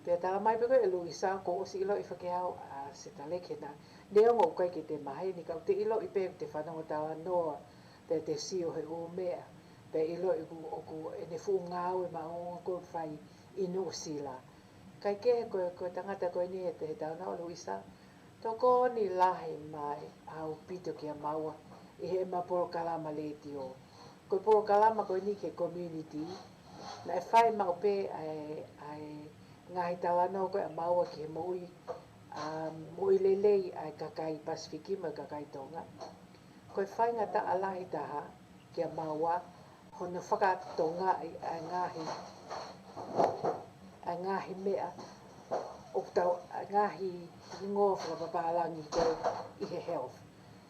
Pea talamai pē ko ē ʻe Luisa kuo ʻosi ʻiloʻi foki ʻe au ʻa Sitaleki he naʻa, neongo ʻoku ʻikai ke te maheni ka ʻoku te ʻiloʻi pē ʻoku te fanongo talanoa, pea te sio he ʻū meʻa, pea ʻiloʻi ʻoku, ʻoku ʻene fuʻu ngāue maʻongoʻonga ko ē ʻoku fai ʻi Nuʻusila. Kae kehe ko e, ko e tangata ko eni he, he talanoa ʻa Luisa, tokoni lahi mai ʻaupito kia maua ʻi heʻema polokalama letiō. Ko e polokalama ko eni ki he community, naʻe fai maʻu pē ʻa e, ʻa e ngaahi talanoa ko ē ʻa maua ki he moʻui, um, moʻui lelei ʻa e kakai Pasifiki mo e kakai Tonga. Ko e faingataʻa lahi taha kia maua, hono fakatongaʻi ʻa e ngaahi, ʻa e ngaahi meʻa, ʻoku tau, ʻa e ngaahi hingoa fakapapālangi ko ē ʻi he health.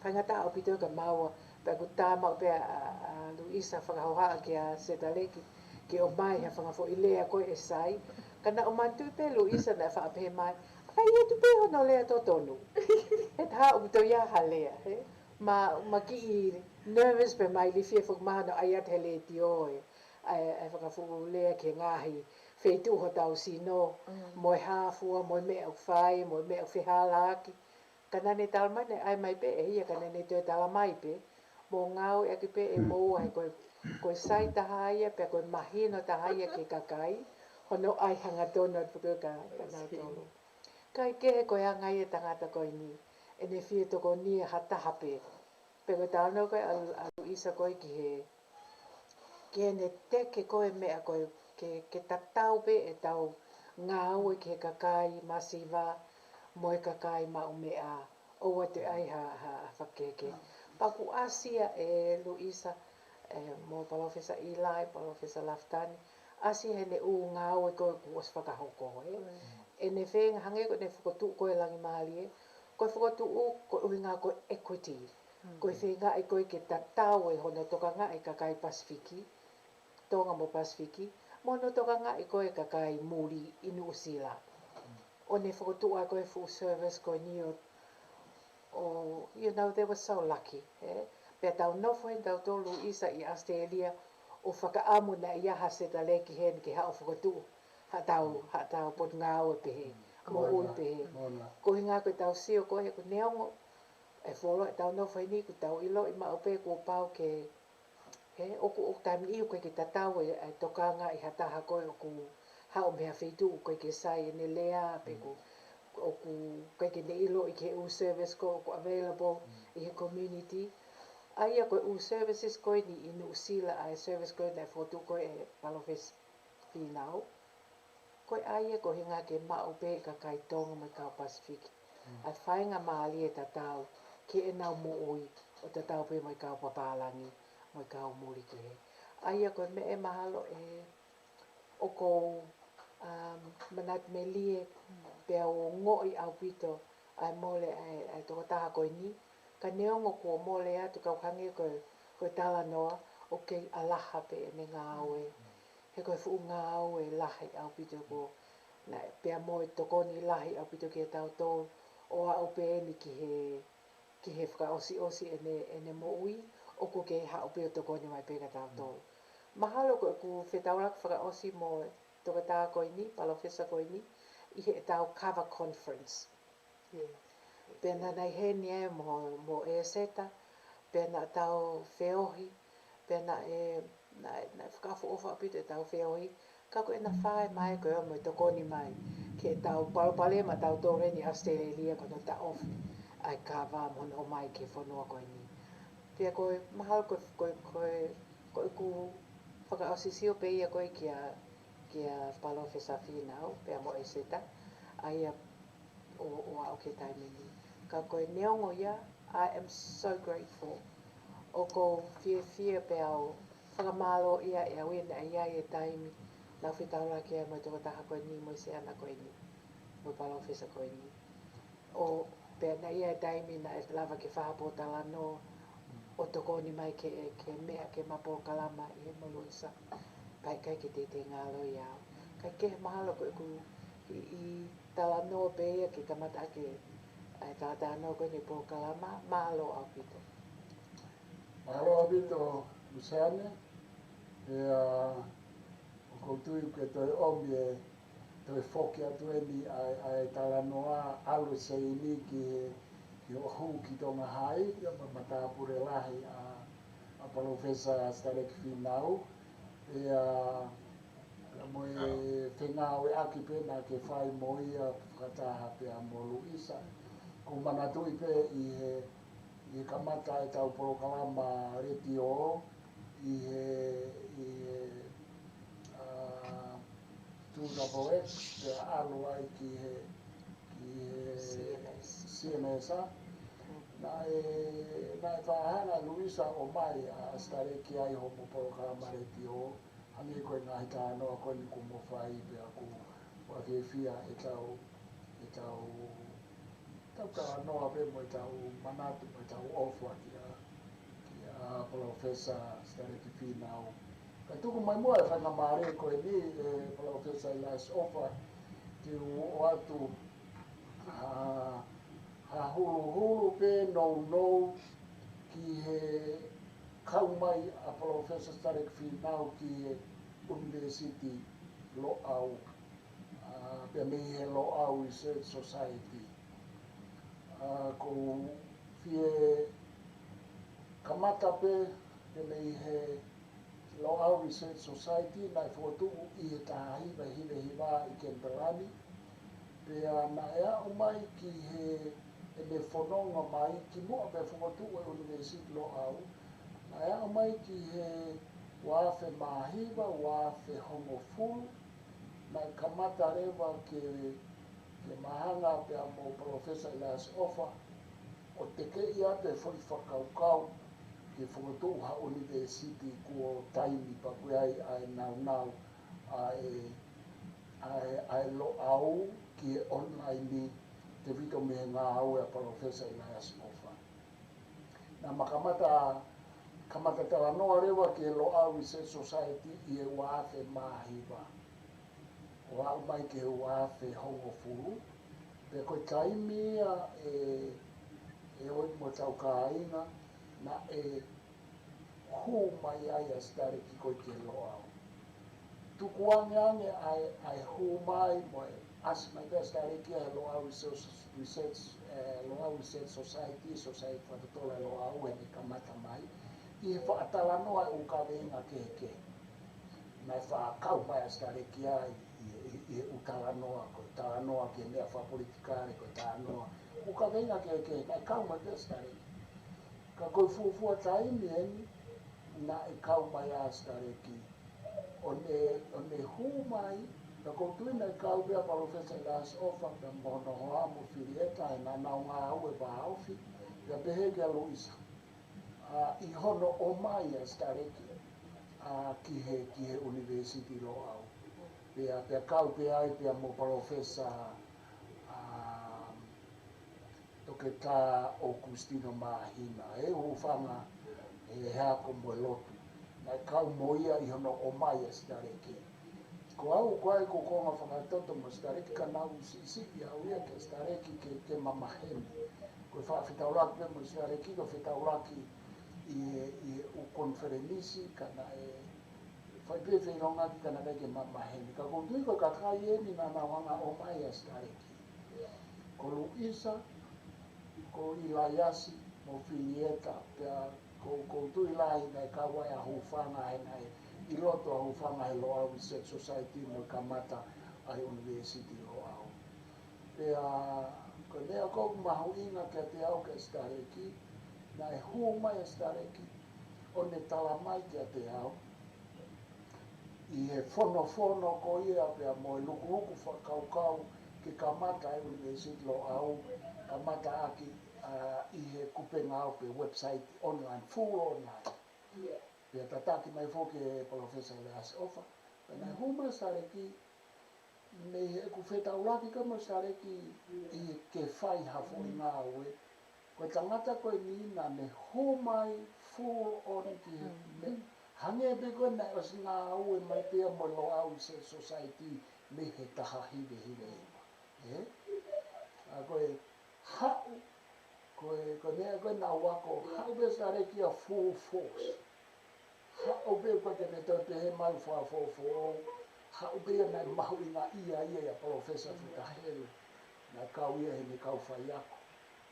Faingataʻa ʻaupito kia maua, pea ʻoku tā maʻu pē ʻa, ʻa, ʻa Luisa fakahohaʻa kia Sitaleki, ke ʻomai ha fanga foʻi lea ko ē ʻe sai. Ka naʻa ku manatuʻi pē Luisa naʻe faʻa pehē mai, ʻai atu pē hono lea totonu. He taha ʻoku toe ʻi ai ha lea, he? Ma, ma kiʻi nervous pē ma ilifia foki mahalo naʻe ʻai atu he letiō ē, ʻa e, ʻa e fakafuʻu lea ki he ngaahi feituʻu hotau sino, mo e hā fua, mo e meʻa ʻoku fai, mo e meʻa ʻoku fehālaaki. Ka naʻa ne talamai naʻe ʻai mai pē ʻe ia, ka naʻa ne toe talamai pē, mou ngāueʻaki pē ʻe moua he ko e, ko e sai taha ia, pea ko e mahino taha ia ki he kakai, hono ʻai hangatonu atu pē ko ē kia, kia nautolu. Kae kehe ko e anga ia e tangata ko eni, ʻene fie tokonia ha taha pē. Pea ko e talanoa ko ē ʻa, ʻa Luisa ko ē ki he, ki heʻene teke ko ē meʻa ko ē ke, ke tatau pē ʻetau ngāue ki he kakai masiva mo e kakai maʻumeʻa, ʻoua te ʻai ha, ha, ha fakeke. Pea ʻoku ʻasi ia ʻe Luisa, ē, mo Palōfesa ʻIlai, Palōfesa Lafitani, ʻasi ia heʻene ʻū ngāue ko ē kuo ʻosi fakahoko, ē. ʻEne feinga hangē ko ʻene fokotuʻu ko ē Langimālie, ko e fokotuʻu ko e ʻuhinga ko e equity. Ko e feingaʻi ko ē ke tatau ʻe hono tokangaʻi kakai Pasifiki, Tonga mo Pasifiki, mo hono tokangaʻi ko ē kakai muli ʻi Nuʻusila. ʻO ne fokotuʻu ai ko ē fuʻu service ko eni ʻo, ʻo, you know, they were so lucky, ē? Pea tau nofo heni tautolu Luisa ʻi ʻAositelēlia ʻo fakaʻamu naʻe ʻi ai ha Sitaleki heni ke haʻu ʻo fokotuʻu haʻatau, haʻatau potungāue pehē, moʻui pehē. Ko e ʻuhinga ko ʻetau sio ko ē he ʻoku neongo e fuoloa ʻetau nofo heni, ʻoku tau ʻiloʻi maʻu pē kuo pau ke, ē, ʻoku, ʻoku taimi ʻoku ʻikai ke tatau e, e tokangaʻi ha taha ko ē ʻoku haʻu mei ha feituʻu ʻoku ʻikai ke sai ʻene lea, pe ʻoku, ʻoku ʻikai ke ne ʻiloʻi ki he ʻū service ko ē ʻoku available ʻi he community. ʻA ia ko e ʻū services ko eni ʻi Nuʻusila, ʻa e service ko ē naʻe fokotuʻu ko ē ʻe Palōfesa Fīnau. Ko e ʻai ia ko e ʻuhinga ke maʻu pē ʻe he kakai Tonga mo e kau Pasifiki ʻa e faingamālie tatau ki heʻenau moʻui ʻo tatau pē mo e kau papālangi mo e kau muli kehe. ʻA ia ko e meʻa ʻe mahalo ʻe ʻoku ou, um, manatu melie pea u ongoʻi ʻaupito ʻa e mole ʻa e, ʻa e tokotaha ko eni. Ka neongo kuo mole atu kau hangē ko e, ko e talanoa ʻoku kei ʻalaha pē ʻene ngāue. He ko e fuʻu ngāue lahi ʻaupito ko ē, naʻe pea mo e tokoni lahi ʻaupito kiate kitautolu ʻo aʻu pē eni ki he, ki he fakaʻosiʻosi ʻene, ʻene moʻui, ʻoku kei haʻu pē ʻo tokoni mai pē kiate kitautolu. Mahalo ko ʻeku fetaulaki fakaʻosi mo e tokotaha ko eni, Palōfesa ko eni, ʻi heʻetau kava conference. Pea naʻa na ʻi heni ē mo, mo ʻEseta, pea naʻa tau feohi, pea naʻe, naʻe, naʻe fakaʻofoʻofa ʻaupito ʻetau feohi, ka ko ʻena fai mai ko ē ʻo mo e tokoni mai ki heʻetau palopalema ʻatautolu heni ʻAositelēlia ko hono taʻofi ʻa e kava mo hono ʻomai ki he fonua ko eni. Pea ko e, mahalo ko e, ko e, ko e, ko ʻeku fakaʻosi sio pē ia ko ē kia, kia Palōfesa Fīnau, pea mo ʻEseta, ʻa ia ʻo, ʻo aʻu ki he taimi ni. Ka ko e neongo ia, I am so grateful. ʻOku ou fiefia pea u fakamālōʻia ʻe au ia naʻe ʻi ai e taimi naʻa ku fetaulaki ai mo e tokotaha ko eni, mo e siana ko eni, mo e palōfesa ko eni. ʻO pea naʻe ʻi ai e taimi naʻe lava ke fai ha pōtalanoa ʻo tokoni mai ke, ke meʻa ke ma polokalama ʻi he mo Luisa. Pea ʻikai ke teitei ngalo ia au. Kae kehe mahalo ko ʻeku ʻi, ʻi talanoa pē ia ke kamata ʻaki ʻa e talatalanoa ko eni polokalama, mālō ʻaupito. Mālō ʻaupito, Luseane. Pea ʻoku ou tui ke toe ʻomi e toe foki atu eni ʻa e, ʻa e talanoa ʻalu ʻe Seini ki he, ki hoʻo hū ki Tonga Hai, ia ma matāpule lahi ʻa, ʻa Palōfesa Sitaleki Fīnau, pea, pea mo e fengāueʻaki pē naʻa ke fai mo ia fakataha pea mo Luisa. ʻOku ou manatuʻi pē ʻi he, ʻi he kamata ʻetau polokalama letiō, ʻi he, ʻi he, ʻa, two double X, pea ʻalu ai ki he, ki he C N S. C N S, ʻa. Naʻe, naʻe fakahanga ʻe Luisa ʻo ʻomai ʻa Sitaleki ai hoʻomo polokalama letiō, hangē ko e ngaahi talanoa ko eni kuo mo fai pea ʻoku ou fiefia ʻetau, ʻetau, ʻetau talanoa pea mo ʻetau manatu mo ʻetau ʻofa kia, kia Palōfesa Sitaleki Fīnau. Kae tuku mai muʻa e faingamālie ko eni, ʻe Palōfesa Elias ʻOfa, ke u ʻoatu ha, ha huluhulu pē nounou ki he kau mai ʻa Palōfesa Sitaleki Fīnau ki he ʻUnivēsiti Loʻau, ʻa, pea mei he Loʻau Research Society. ʻA, ʻoku ou fie kamata pē, pea mei he Loʻau Research Society naʻe fokotuʻu ʻi he taha hiva hiva hiva ʻi Kenipela ni, pea naʻe aʻu mai ki he, ʻene fononga mai kimuʻa pea fokotuʻu e ʻUnivēsiti Loʻau, naʻe aʻu mai ki he, Ua afe mā hiva, ua afe hongofulu, naʻe kamata leva ke, ke ma hanga pea mo Palōfesa ʻIlaiasi ʻOfa ʻo tekeʻi atu e foʻi fakakaukau ke fokotuʻu ha ʻunivēsiti kuo taimi pea ko e ʻai ʻa e naunau ʻa e, ʻa e, ʻa e Loʻau ki he online, tefito mei he ngāue ʻa Palōfesa ʻIlaiasi ʻOfa. Naʻa ma kamata, kamata talanoa leva ki he Loʻau Research Society ʻi he ua afe mā hiva ʻo aʻu mai ki he ua afe hongofulu. Pea ko e taimi ia ʻe, ʻe ʻOi mo hotau kāinga, naʻe hū mai ai ʻa Sitaleki ko ē ki he Loʻau. Tukuange ange ʻa e, ʻa e hū mai mo e ʻasi mai pē ʻa Sitaleki ʻi he Loʻau Research, Research, eh, Loʻau Research Society, Society fakatotolo ʻa e Loʻau, heʻene kamata mai ʻi he faʻa talanoa ʻo e ʻū kaveinga kehekehe. Naʻe faʻa kau mai ʻa Sitaleki ai ʻi, ʻi, ʻi he ʻū talanoa, ko e talanoa ki he meʻa fakapolitikale, ko e talanoa ʻū kaveinga kehekehe, naʻe kau mai pē ʻa Sitaleki. Ka ko e fuofua taimi eni naʻe kau mai ai ʻa Sitaleki ʻo ne, ʻo ne hū mai, naʻa ku tui naʻe kau pē ʻa Palōfesa ʻIlaiasi ʻOfa pea mo hono hoa mo Filieta, he naʻa nau ngāue vāofi, pea pehē kia Luisa, ʻa, ʻi hono ʻomai ʻa Sitaleki, ʻa, ki he, ki he ʻUnivēsiti Loʻau. Pea, pea kau pē ai pea mo Palōfesa, ʻa, Toketā ʻOkusitino Māhina, ʻi he hūfanga he ako mo e lotu. Naʻe kau mo ia ʻi hono ʻomai ʻa Sitaleki. Ko au, ko au ʻoku ou konga fakatoto mo Sitaleki, ka naʻa ku siʻisiʻi au ia kia Sitaleki ke, ke ma maheni. Ko e faʻa fetaulaki pē mo Sitaleki, ko e fetaulaki ʻi he, ʻi he ʻū konifelenisi, ka naʻe fai pē feʻiloaki ka naʻe ʻikai ke ma maheni. Ka ʻoku ou tui ko e kakai eni naʻa nau hanga ʻo ʻomai ʻa Sitaleki. Ko Luisa, ko ʻIlaiasi, mo Filieta, pea ko, ʻoku ou tui lahi naʻe kau ai ʻa Hūfanga he naʻe ʻi loto ʻa Hūfanga he Loʻau Research Society mo e kamata ʻa e ʻUnivēsiti Loʻau. Pea ko e meʻa ʻoku mahuʻinga kiate au kia Sitaleki, naʻe hū mai ʻa Sitaleki ʻo ne tala mai kiate au, ʻi he fonofono ko ia pea mo e lukuluku fakakaukau ke kamata e ʻUnivēsiti Loʻau, kamata ʻaki, ʻa, ʻi he kupenga pe website online, full online. Pea tataki mai foki ʻe Palōfesa ʻIlaiasi ʻOfa. Pea naʻe hū mai ʻa Sitaleki, mei heʻeku fetaulaki ko ē mo Sitaleki ʻi he ke fai ha foʻi ngāue, ko e tangata ko eni naʻa ne hū mai full on ki he meʻa. Hangē pē ko ē naʻe ʻosi ngāue mai pea mo e Loʻau Research Society mei he taha hiva hiva hiva. Ē? ʻA ko e haʻu, ko e, ko e meʻa ko ē naʻa ku ako, haʻu pē ʻa Sitaleki ʻo full force. Haʻu pē ʻo pehē mai fakafoʻou, haʻu pē ia naʻe mahuʻingaʻia ia ʻia Palōfesa Futa Helu, naʻe kau ia heʻene kau faiako,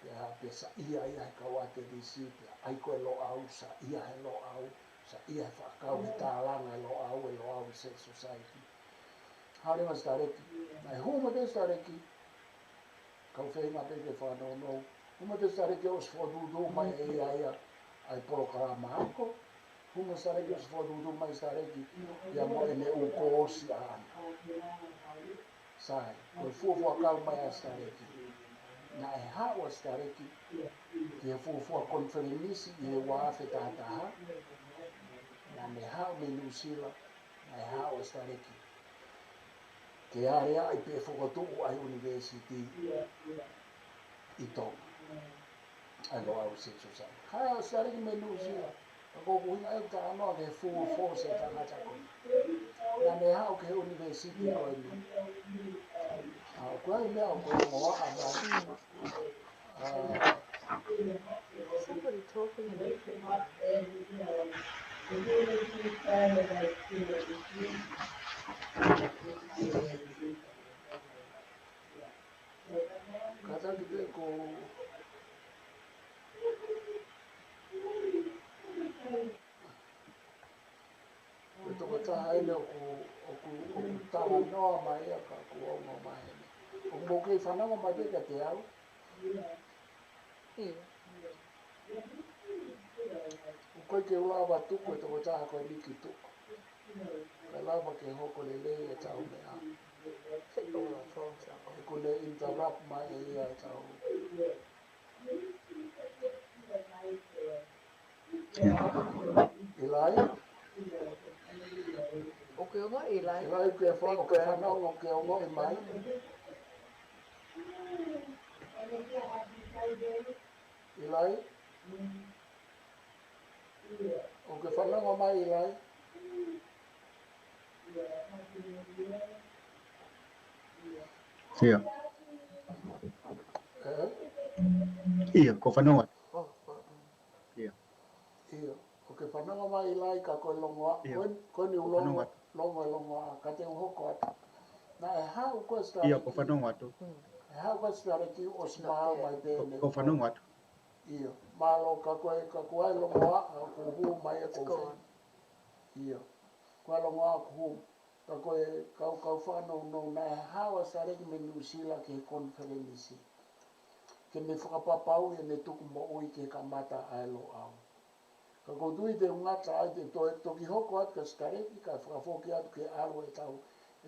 pea, pea saiʻia ia he kau ʻAtelisi, pea ʻai ko e Loʻau, saiʻia he Loʻau, saiʻia he fakakau he tālanga e Loʻau, e Loʻau Research Society. Haʻu leva ʻa Sitaleki, naʻe hū mai pē ʻa Sitaleki, kau feinga pē ke fanongo. Hū mai pē ʻa Sitaleki ʻosi fokotuʻutuʻu mai ʻe ia ia ʻa e polokalama ako. Hū mai ʻa Sitaleki ʻosi fokotuʻutuʻu mai ʻe Sitaleki ia mo ʻene ʻū koosi ʻaʻana. Sai, ko e fuofua kau mai ʻa Sitaleki. Naʻe haʻu ʻa Sitaleki ki he fuofua konifelenisi ʻi he ua afe taha taha. Naʻa ne haʻu mei Nuʻusila, naʻe haʻu ʻa Sitaleki ke aleaʻi pē fokotuʻu ʻa e ʻunivēsiti ʻi Tonga, ʻa e Loʻau Research Society. Haʻu ʻa Sitaleki mei Nuʻusila, ka ko ʻeku ʻuhinga ʻeku talanoa ki he full force e tangata ko ē. Naʻa ne haʻu ki he ʻunivēsiti ko eni. ʻA, ko e meʻa ʻoku ou ongoʻi ʻa mai. Somebody talking in the background. Kātaki pē ko e tokotaha eni ʻoku, ʻoku, ʻoku talanoa mai ia ka ʻoku ongo mai eni. ʻOku mou kei fanongo mai pē kiate au. ʻIo. ʻOku ʻOku ʻikai ke u lava tuku e tokotaha ko eni ki tuʻa. Kae lava ke hoko lelei ʻetau meʻa. He ʻoku ne interrupt mai ʻe ia ʻetau. ʻIlai? ʻOku ke ongoʻi ʻIlai? ʻIlai, ʻoku ke fa-, ʻoku ke fanongo, ʻoku ke ongoʻi mai? ʻIlai? ʻOku ke fanongo mai, ʻIlai? ʻIo. ʻE? ʻIo, ʻoku ou fanongo atu. ʻIo. ʻIo. ʻOku ke fanongo mai, ʻIlai, ka ko e longoaʻa, ʻIo. Ko e, ko eni ʻoku ou fanongo atu. Longo, longo e longoaʻa, ka te u hoko atu. Naʻe haʻu ko e Sitaleki. ʻIo, ʻoku ou fanongo atu. ʻE haʻu ko e Sitaleki ʻosi maau mai pē ʻOku, ʻoku ou fanongo atu. ʻIo, mālō, ka ko e, ka ko e longoaʻa ʻoku hū mai ʻe ʻoku ou fai. ʻIo, ko e longoaʻa ʻoku hū. Ka ko e kau, kau fakanounou naʻe haʻu ʻa Sitaleki mei Nuʻusila ki he konifelenisi. Ke ne fakapapauʻi ʻene tuku moʻui ke kamata ʻa e Loʻau. Ka ʻoku ou tui te u ngata ai, te u toe toki hoko atu kia Sitaleki, kae fakafoki atu ke ʻalu ʻetau,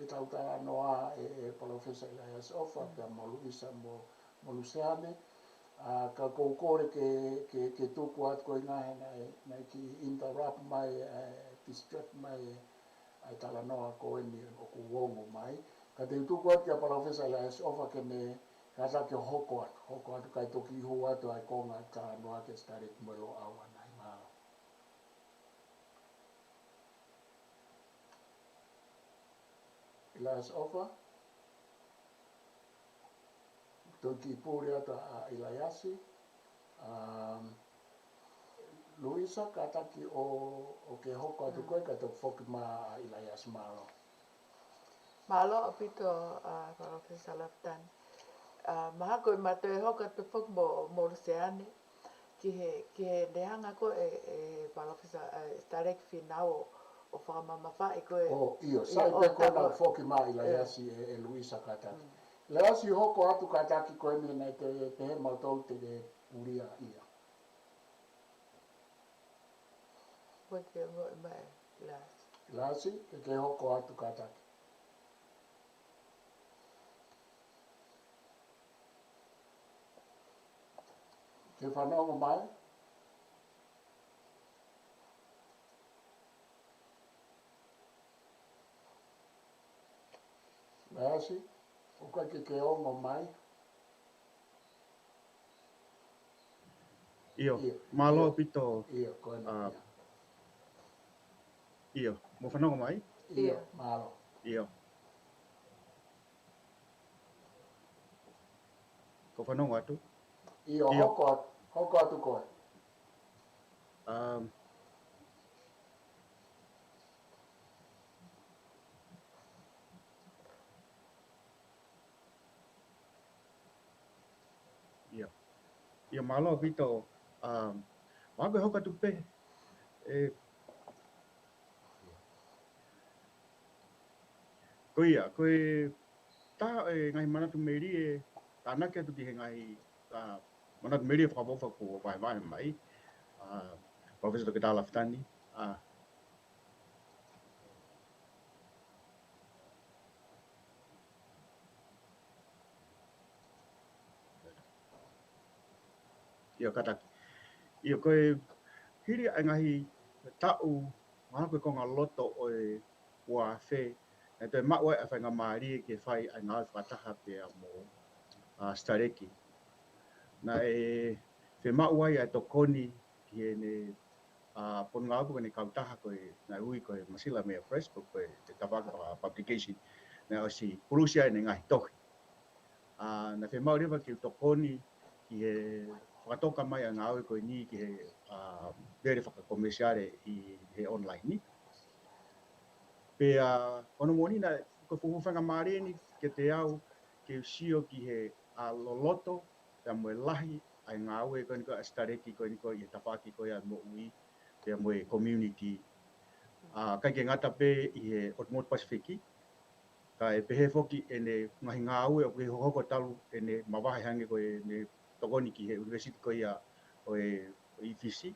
ʻetau talanoa ʻe, ʻe Palōfesa ʻIlaiasi ʻOfa, pea mo Luisa mo, mo Luseane. ʻA, ka ʻoku ou kole ke, ke, ke tuku atu ko e ngaahi naʻe, naʻe kiʻi interrupt mai, ʻe, distract mai ʻa e talanoa ko eni ʻoku ou ongo mai. Ka te u tuku atu kia Palōfesa ʻIlaiasi ʻOfa ke ne kātaki ʻo hoko atu, hoko atu kae toki hū atu ʻa e konga talanoa kia Sitaleki mo e Loʻau ʻanai, mālō. ʻIlaiasi ʻOfa. Toki puli atu ʻa ʻIlaiasi. Um, Luisa, kātaki ʻo, ʻo ke hoko atu koe, kae toki foki mai ʻa ʻIlaiasi, mālō. Mālō ʻaupito, ʻa, Palōfesa Lafitani. ʻA, mahalo ko e mate hoko atu foki mo, mo Luseane. Ki he, ki he lea hangē ko ē, ʻe Palōfesa, ʻe Sitaleki Fīnau ʻo, ʻo fakamamafaʻi ko ē. ʻIo, sai pē ko ʻena foki mai ʻIlaiasi ʻe, ʻe Luisa kātaki. ʻIlaiasi, hoko atu kātaki ko eni naʻe te, te he mautolu te ke pulia ia. Ko e ke ongoʻi mai, ʻIlaiasi. ʻIlaiasi, ke ke hoko atu kātaki. Ke fanongo mai. ʻIlaiasi, ʻoku ʻikai ke ke ongo mai. ʻIo, mālō ʻaupito. ʻIo, ko ena. ʻIo, mou fanongo mai? ʻIo, mālō. ʻIo. ʻOku ou fanongo atu? ʻIo, hoko atu, hoko atu koe. Um, ʻIo. ʻIo, mālō ʻaupito, um, mahalo ʻe hoko atu pē, ʻe, ko ia, ko e taha e ngaahi manatu melie, tānaki atu ki he ngaahi, ʻa, manatu melie fakaʻofoʻofa kuo vahevahe mai, ʻa, Professor Toketā Lafitani, ʻa, ʻIo, kātaki. ʻIo, ko e hili ʻa e ngaahi taʻu, mahalo ko e konga loto ʻo e ua afe, naʻe toe maʻu ai ʻa e faingamālie ke fai ʻa e ngāue fakataha pea mo, ʻa, Sitaleki. Naʻe fiemaʻu ai ʻa e tokoni ki heʻene, ʻa, Potungāue ko ʻene kautaha ko ē naʻe ui ko e Masila Meia Press, ko e, ko e tafaʻaki fakapublication, naʻe ʻosi pulusi ai ʻene ngaahi tohi. ʻA, naʻe fiemaʻu leva ke u tokoni ki he fakatoka mai ʻa e ngāue ko eni ki he, ʻa, vele fakakomesiale ʻi he online ni. Pea, ʻa, ko hono moʻoni naʻe, ko e fuʻu faingamālie eni kiate au ke u sio ki he, ʻa, loloto, pea mo e lahi ʻa e ngāue ko eni ko ē ʻa Sitaleki ko eni ko ē ʻi he tafaʻaki ko ē ʻa e moʻui, pea mo e community. ʻA, ʻikai ke ngata pē ʻi he ʻotu motu Pasifiki, kae pehē foki ʻene ngaahi ngāue ʻoku hokohoko talu ʻene mavahe hangē ko ʻene tokoni ki he ʻunivēsiti ko ia ʻo e, ʻo e Fisi.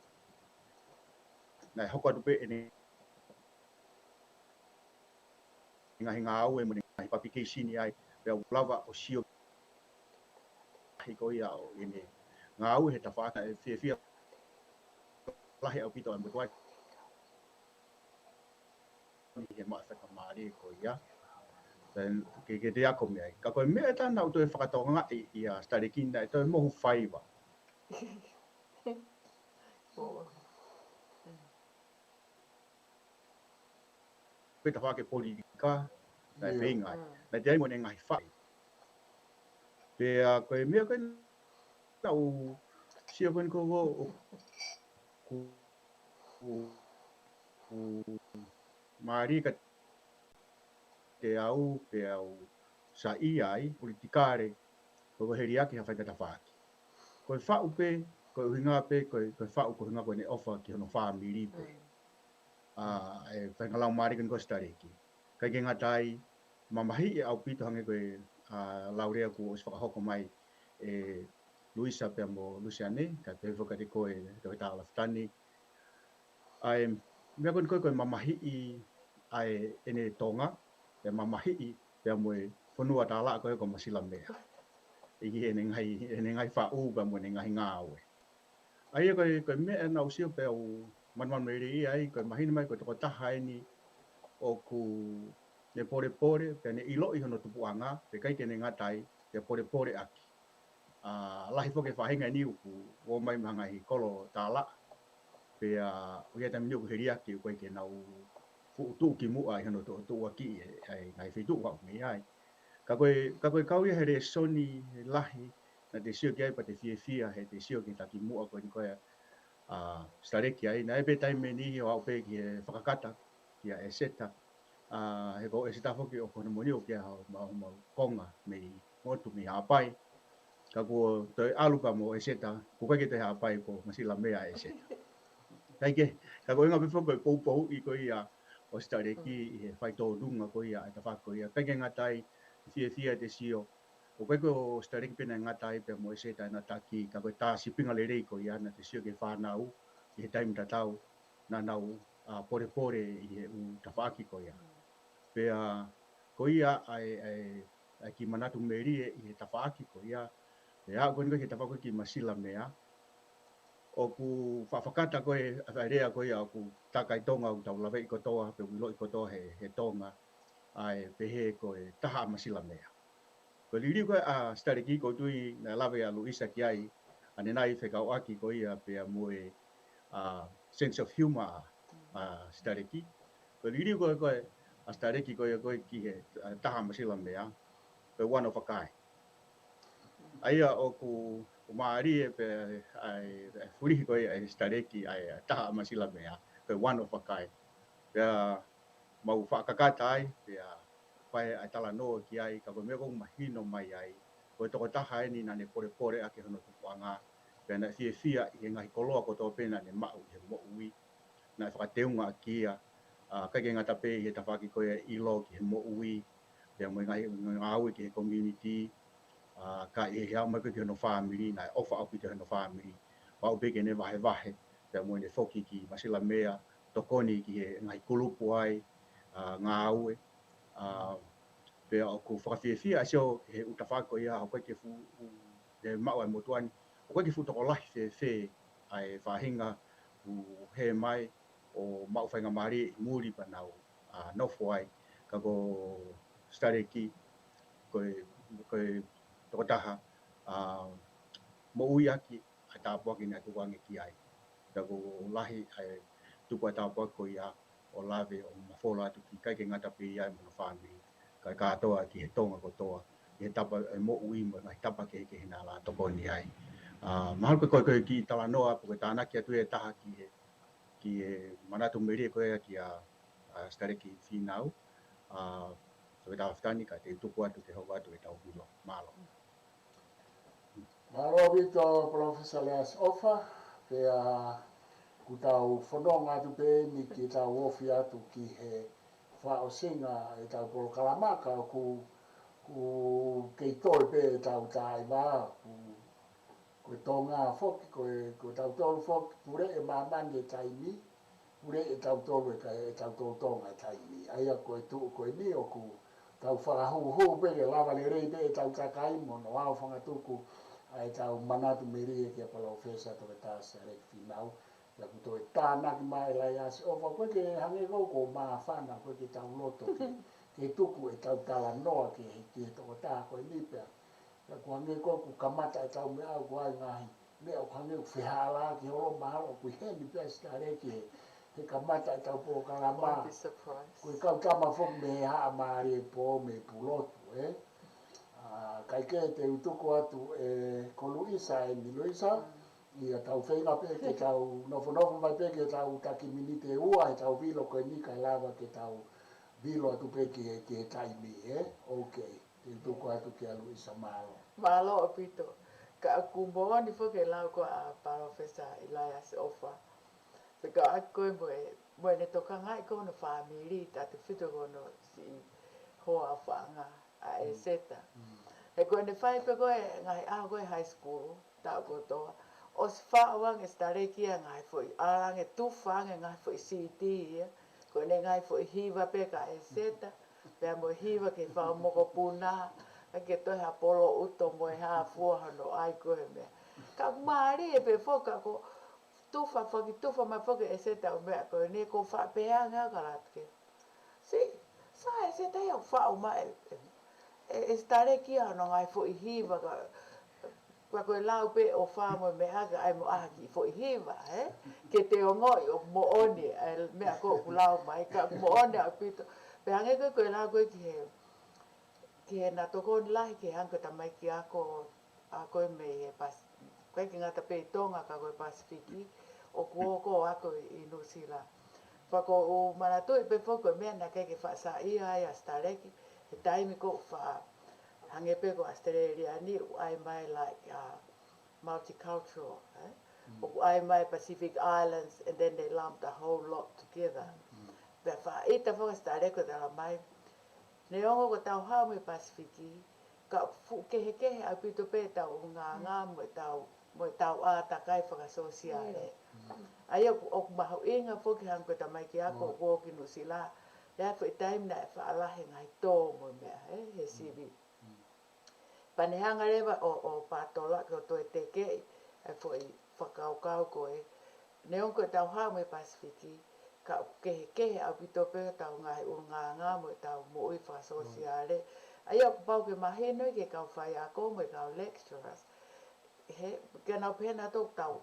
naʻe hoko atu pē ʻene ngaahi ngāue mo ʻene ngaahi publication ai, pea u lava ʻo sio hiko ia ʻo ʻene ngāue he tafaʻaki, ʻe fiefia lahi ʻaupito ʻa e motuʻa ni he maʻu faingamālie ko ia. Then, ke, ke te ako mei ai. Ka ko e meʻa ʻe taha naʻa ku toe fakatokangaʻi ʻia Sitaleki naʻe toe mohu faiva. Pe tafaʻaki politika, naʻe feinga ai. Naʻe ʻi ai mo ʻene ngaahi faʻu. Pea ko e meʻa ko ē naʻa ku sio ko eni ko ʻoku, ʻoku, ʻoku mālie ka te u pehē au saiʻia ai, politikale, ko e heliaki ha faʻahinga tafaʻaki. Ko e faʻu pē, ko e ʻuhinga pē, ko e, ko e faʻu ko e ʻuhinga ko ʻene ʻofa ki hono fāmili pē. ʻA e faʻahinga laumālie ko eni ko Sitaleki. ʻIkai ke ngata ai, mamahiʻi ʻaupito hangē ko e, ʻa, lau lea kuo ʻosi fakahoko mai ʻe Luisa pea mo Lusiane, kae pehē foki kiate koe, Toketā Lafitani. ʻA e meʻa ko eni ko e, ko e mamahiʻi ʻa e ʻene Tonga, ʻe mamahiʻi pea mo e fonua tālaʻa ko ē ko Masilamea. ʻI heʻene ngaahi, ʻene ngaahi faʻu pea mo ʻene ngaahi ngāue. ʻA ia ko e, ko e meʻa naʻa ku sio pea u manumanumelie ai, ko e mahino mai ko e tokotaha eni ʻoku ne polepole, pea ne ʻiloʻi hono tupuʻanga, pea ʻikai ke ne ngata ai, pea polepole ʻaki. ʻA, lahi foki e faʻahinga eni ʻoku ō mai mei he ngaahi kolo tālaʻa, pea ʻi he taimi ni ʻoku heliaki ʻoku ʻikai ke nau fuʻu tuʻu ki muʻa ʻi hono tuʻu, tuʻuaki ʻe, ʻe ngaahi feituʻu ʻoku mei ai. Ka ko e, ka ko e kau ia he lēsoni lahi, naʻa te sio ki ai pea te fiefia, he te sio ki he taki muʻa ko eni ko e, ʻa, Sitaleki ai, naʻe ʻi ai pē taimi eni ʻo aʻu pē ki he fakakata, kia ʻEseta, ʻa, he ko ʻEseta foki ʻoku ne moʻoni ʻoku ʻi ai homau, homau konga mei motu mei Haʻapai. Ka kuo toe ʻalu pea mo ʻEseta, ʻoku ʻikai ke toe Haʻapai ko Masilamea ʻa ʻEseta. ʻIkai ke, ka ko e ʻuhinga pē foki ko e poupouʻi ko ia ʻo Sitaleki ʻi he faitōnunga ko ia, ʻa e tafaʻaki ko ia. ʻIkai ke ngata ai, fiefia te sio. ʻOku ʻikai ko Sitaleki pē naʻe ngata ai pea mo ʻEseta ʻena taki, ka ko e tā sīpinga lelei ko ia naʻa te sio ki he fānau, ʻi he taimi tatau, naʻa nau, ʻa, polepole ʻi he ʻū tafaʻaki ko ia. Pea ko ia ʻa e, ʻa e, ʻa e kiʻi manatu melie ʻi he tafaʻaki ko ia. Pea aʻu ko eni ko e ki he tafaʻaki ko ē ki Masilamea. ʻOku faʻa fakakata ko e, ʻa e lea ko ia ʻoku takai Tonga ʻoku tau laveʻi kotoa, pea ʻoku ʻiloʻi kotoa he, he Tonga. ʻA e pehē ko e taha ʻa Masilamea. Ko e liliu ko ē ʻa Sitaleki ʻoku ou tui naʻe lave ʻa Luisa ki ai, ʻanenai fekauʻaki ko ia pea mo e, ʻa, sense of humor ʻa, ʻa Sitaleki. Ko e liliu ko ē ko ē ʻa Sitaleki ko ia ko ē ki he, ʻa, taha ʻa Masilamea, ko e one of a kind. ʻA ia ʻoku, ʻoku mālie pē ʻa e, ʻa e fulihi ko ia ʻa Sitaleki ʻa e taha ʻa Masilamea, ko e one of a kind. Pea mau faʻa kakata ai, pea fai ʻa e talanoa ki ai, ka ko e meʻa ʻoku mahino mai ai, ko e tokotaha eni naʻa ne polepole ʻaki hono tupuʻanga, pea naʻe fiefia ʻi he ngaahi koloa kotoa pē naʻa ne maʻu ʻi he moʻui, naʻe fakateunga ʻaki ia, ʻa, ʻikai ke ngata pē ʻi he tafaʻaki ko ia ʻilo ki he moʻui, pea mo e ngaahi ngāue ki he community, ʻa, ka ʻi he aʻu mai ko ē ki hono fāmili, naʻe ʻofa ʻaupito hono fāmili. Aʻu pē ke ne vahevahe, pea mo ʻene foki ki Masilamea, tokoni ki he ngaahi kulupu ai, ʻa, ngāue, ʻa, pea ʻoku fakafiefia ʻa Sio he ʻū tafaʻaki ko ia, ʻoku ʻikai ke fuʻu, ʻe maʻu ʻa e motuʻa ni, ʻoku ʻikai ke fuʻu tokolahi fēfē ʻa e faʻahinga ʻoku hē mai ʻo maʻu faingamālie ʻi muli pea nau, ʻa, nofo ai, ka ko Sitaleki, ko e, ko e tokotaha, ʻa, moʻui ʻaki ʻa e tāpuaki naʻe tukuange ki ai. Pea ʻoku lahi ʻa e tupu ʻa e tāpuaki ko ia ʻo lave ʻo mafola atu ki he ʻikai ke ngata pē ia mo hono fāmili, ka kātoa ki he Tonga kotoa, ʻi he tapa ʻe moʻui mo e ngaahi tapa kehekehe naʻa la tokoni ai. ʻA, mahalo ko e, ko e, ko e kiʻi talanoa, pe ko e tānaki atu ʻe taha ki he, ki he manatu melie ko ia kia, ʻa, Sitaleki Fīnau, ʻa, Toketā Lafitani, ka te u tuku atu ke hoko atu ʻetau hilo. Mālō. Mālō ʻaupito, Professor Leasiʻofa, pea ʻoku tau fononga atu pē eni ke tau ofi atu ki he fakaʻosinga ʻetau polokalama, ka ʻoku, ʻoku kei toe pē ʻetau taimi, ʻoku, ko e Tonga foki, ko e, ko tautolu foki, pule ʻe māmani e taimi, pule ʻe tautolu e ka-, ʻe tautolu Tonga e taimi. ʻA ia ko e tuʻu ko eni ʻoku tau fakahūhū pē ke lava lelei pē ʻetau kakai mo hono aofangatuku ʻa ʻetau manatu melie kia Palōfesa Toketā Sitaleki Fīnau. ʻA ia kuo toe tānaki mai ʻe Laiasi ʻOfa, ʻoku ʻikai ke hangē ko ē kuo māfana, ʻoku ʻikai ke tau loto ke, ke tuku ʻetau talanoa ki he, ki he tokotaha ko eni pea. ʻA ia ʻoku hangē ko ē kuo kamata ʻetau meʻa, ʻoku ʻi ai e ngaahi meʻa ʻoku hangē ʻoku fehālaaki holo mahalo ʻoku ʻi heni pē ʻa Sitaleki he, he kamata ʻetau polokalama. Won't be surprised. Ko e kau tama foki mei Haʻa Mālie Pō mei Pulotu, ē? ʻA, kae kehe te u tuku atu ē ko Luisa eni, Luisa. Mm. ʻA ia tau feinga pē ke tau nofonofo mai pē ke tau taki miniti ʻe ua heʻetau vilo ko eni kae lava ke tau vilo atu pē ki he, ki he taimi, ē? Okay. Te u tuku atu kia Luisa, mālō. Mālō ʻaupito. Ka ʻoku moʻoni foki e lau ko ē ʻa Palōfesa ʻIlaiasi ʻOfa. Pea ka ʻoku ʻi ai ko ē mo e, mo ʻene tokangaʻi ko hono fāmili, tautefito ko hono siʻi hoa ʻofaʻanga ʻa Mm. ʻEseta. Mm. He ko ʻene fai pē ko ē ngaahi ʻaho ko ē high school, taʻu kotoa, ʻosi faʻu ange ʻe Sitaleki ia e ngaahi foʻi ʻalu ange tufa ange e ngaahi foʻi CD ia. Ko ʻene ngaahi foʻi hiva pē kia ʻEseta, pea mo e hiva ki he fau mokopuna, ʻa ia ke toe ha polo ʻuto mo e hā fua hono ʻai ko ē he meʻa. Ka ʻoku mālie pē foki, ka ko e tufa, fakatufa mai foki ʻe ʻEseta ʻa e meʻa ko eni, ko e faʻa pehē ange ʻa Kalatuke. Sī, sai ʻEseta ia ʻoku faʻu mai ʻe, ʻe, ʻe Sitaleki ia hono ngaahi foʻi hiva ka, ka ko e lau pē ʻofa mo e meʻa ka ʻai mo ha kiʻi foʻi hiva, ē? Ke te ongoʻi ʻoku moʻoni ʻa e meʻa ko ē ʻoku lau mai, ka ʻoku moʻoni ʻaupito. Pea hangē ko ē ko e lau ko ē ki he, ki heʻena tokoni lahi ki he hangē ko e tamaiki ako, ako ē mei he Pas-, ʻikai ke ngata pē ʻi Tonga ka ko e Pasifiki, ʻoku ō ko ē ako ʻi Nuʻusila. Pea ʻoku ou manatuʻi pē foki ko e meʻa naʻe ʻikai ke faʻa saiʻia ai ʻa Sitaleki, he taimi ko ē ʻoku faʻa, hangē pē ko ʻAositelēlia ni, ʻoku ʻai mai like, uh, multicultural, ē? Mm. ʻOku ʻai mai Pacific Islands, and then they lump the whole lot together. Mm. Pea faʻa ʻita foki ʻa Sitaleki ʻo tala mai, neongo ko ʻetau haʻu mei Pasifiki, ka ʻoku fuʻu kehekehe ʻaupito pē ʻetau ʻulungaanga Mm. mo ʻetau, mo ʻetau ʻātakai fakasōsiale. Mm. ʻA ia ʻoku, ʻoku mahuʻinga foki hangē ko e tamaiki ako Mm. ʻoku ō ki Nuʻusila, ʻi he foʻi taimi naʻe faʻa lahi e ngaahi tō mo e meʻa, ē, he Mm. sivi. Mm. Pea ne hanga leva ʻo, ʻo Pātola ke ʻo toe tekeʻi e foʻi fakakaukau ko ē. Neongo ko ʻetau haʻu mei Pasifiki, ka ʻoku kehekehe ʻaupito pē ʻetau ngaahi ʻulungaanga mo ʻetau moʻui fakasōsiale. ʻA ia ʻoku pau ke mahino ki he kau faiako mo e kau lecturers. He, ke nau pehē nautolu ʻoku tau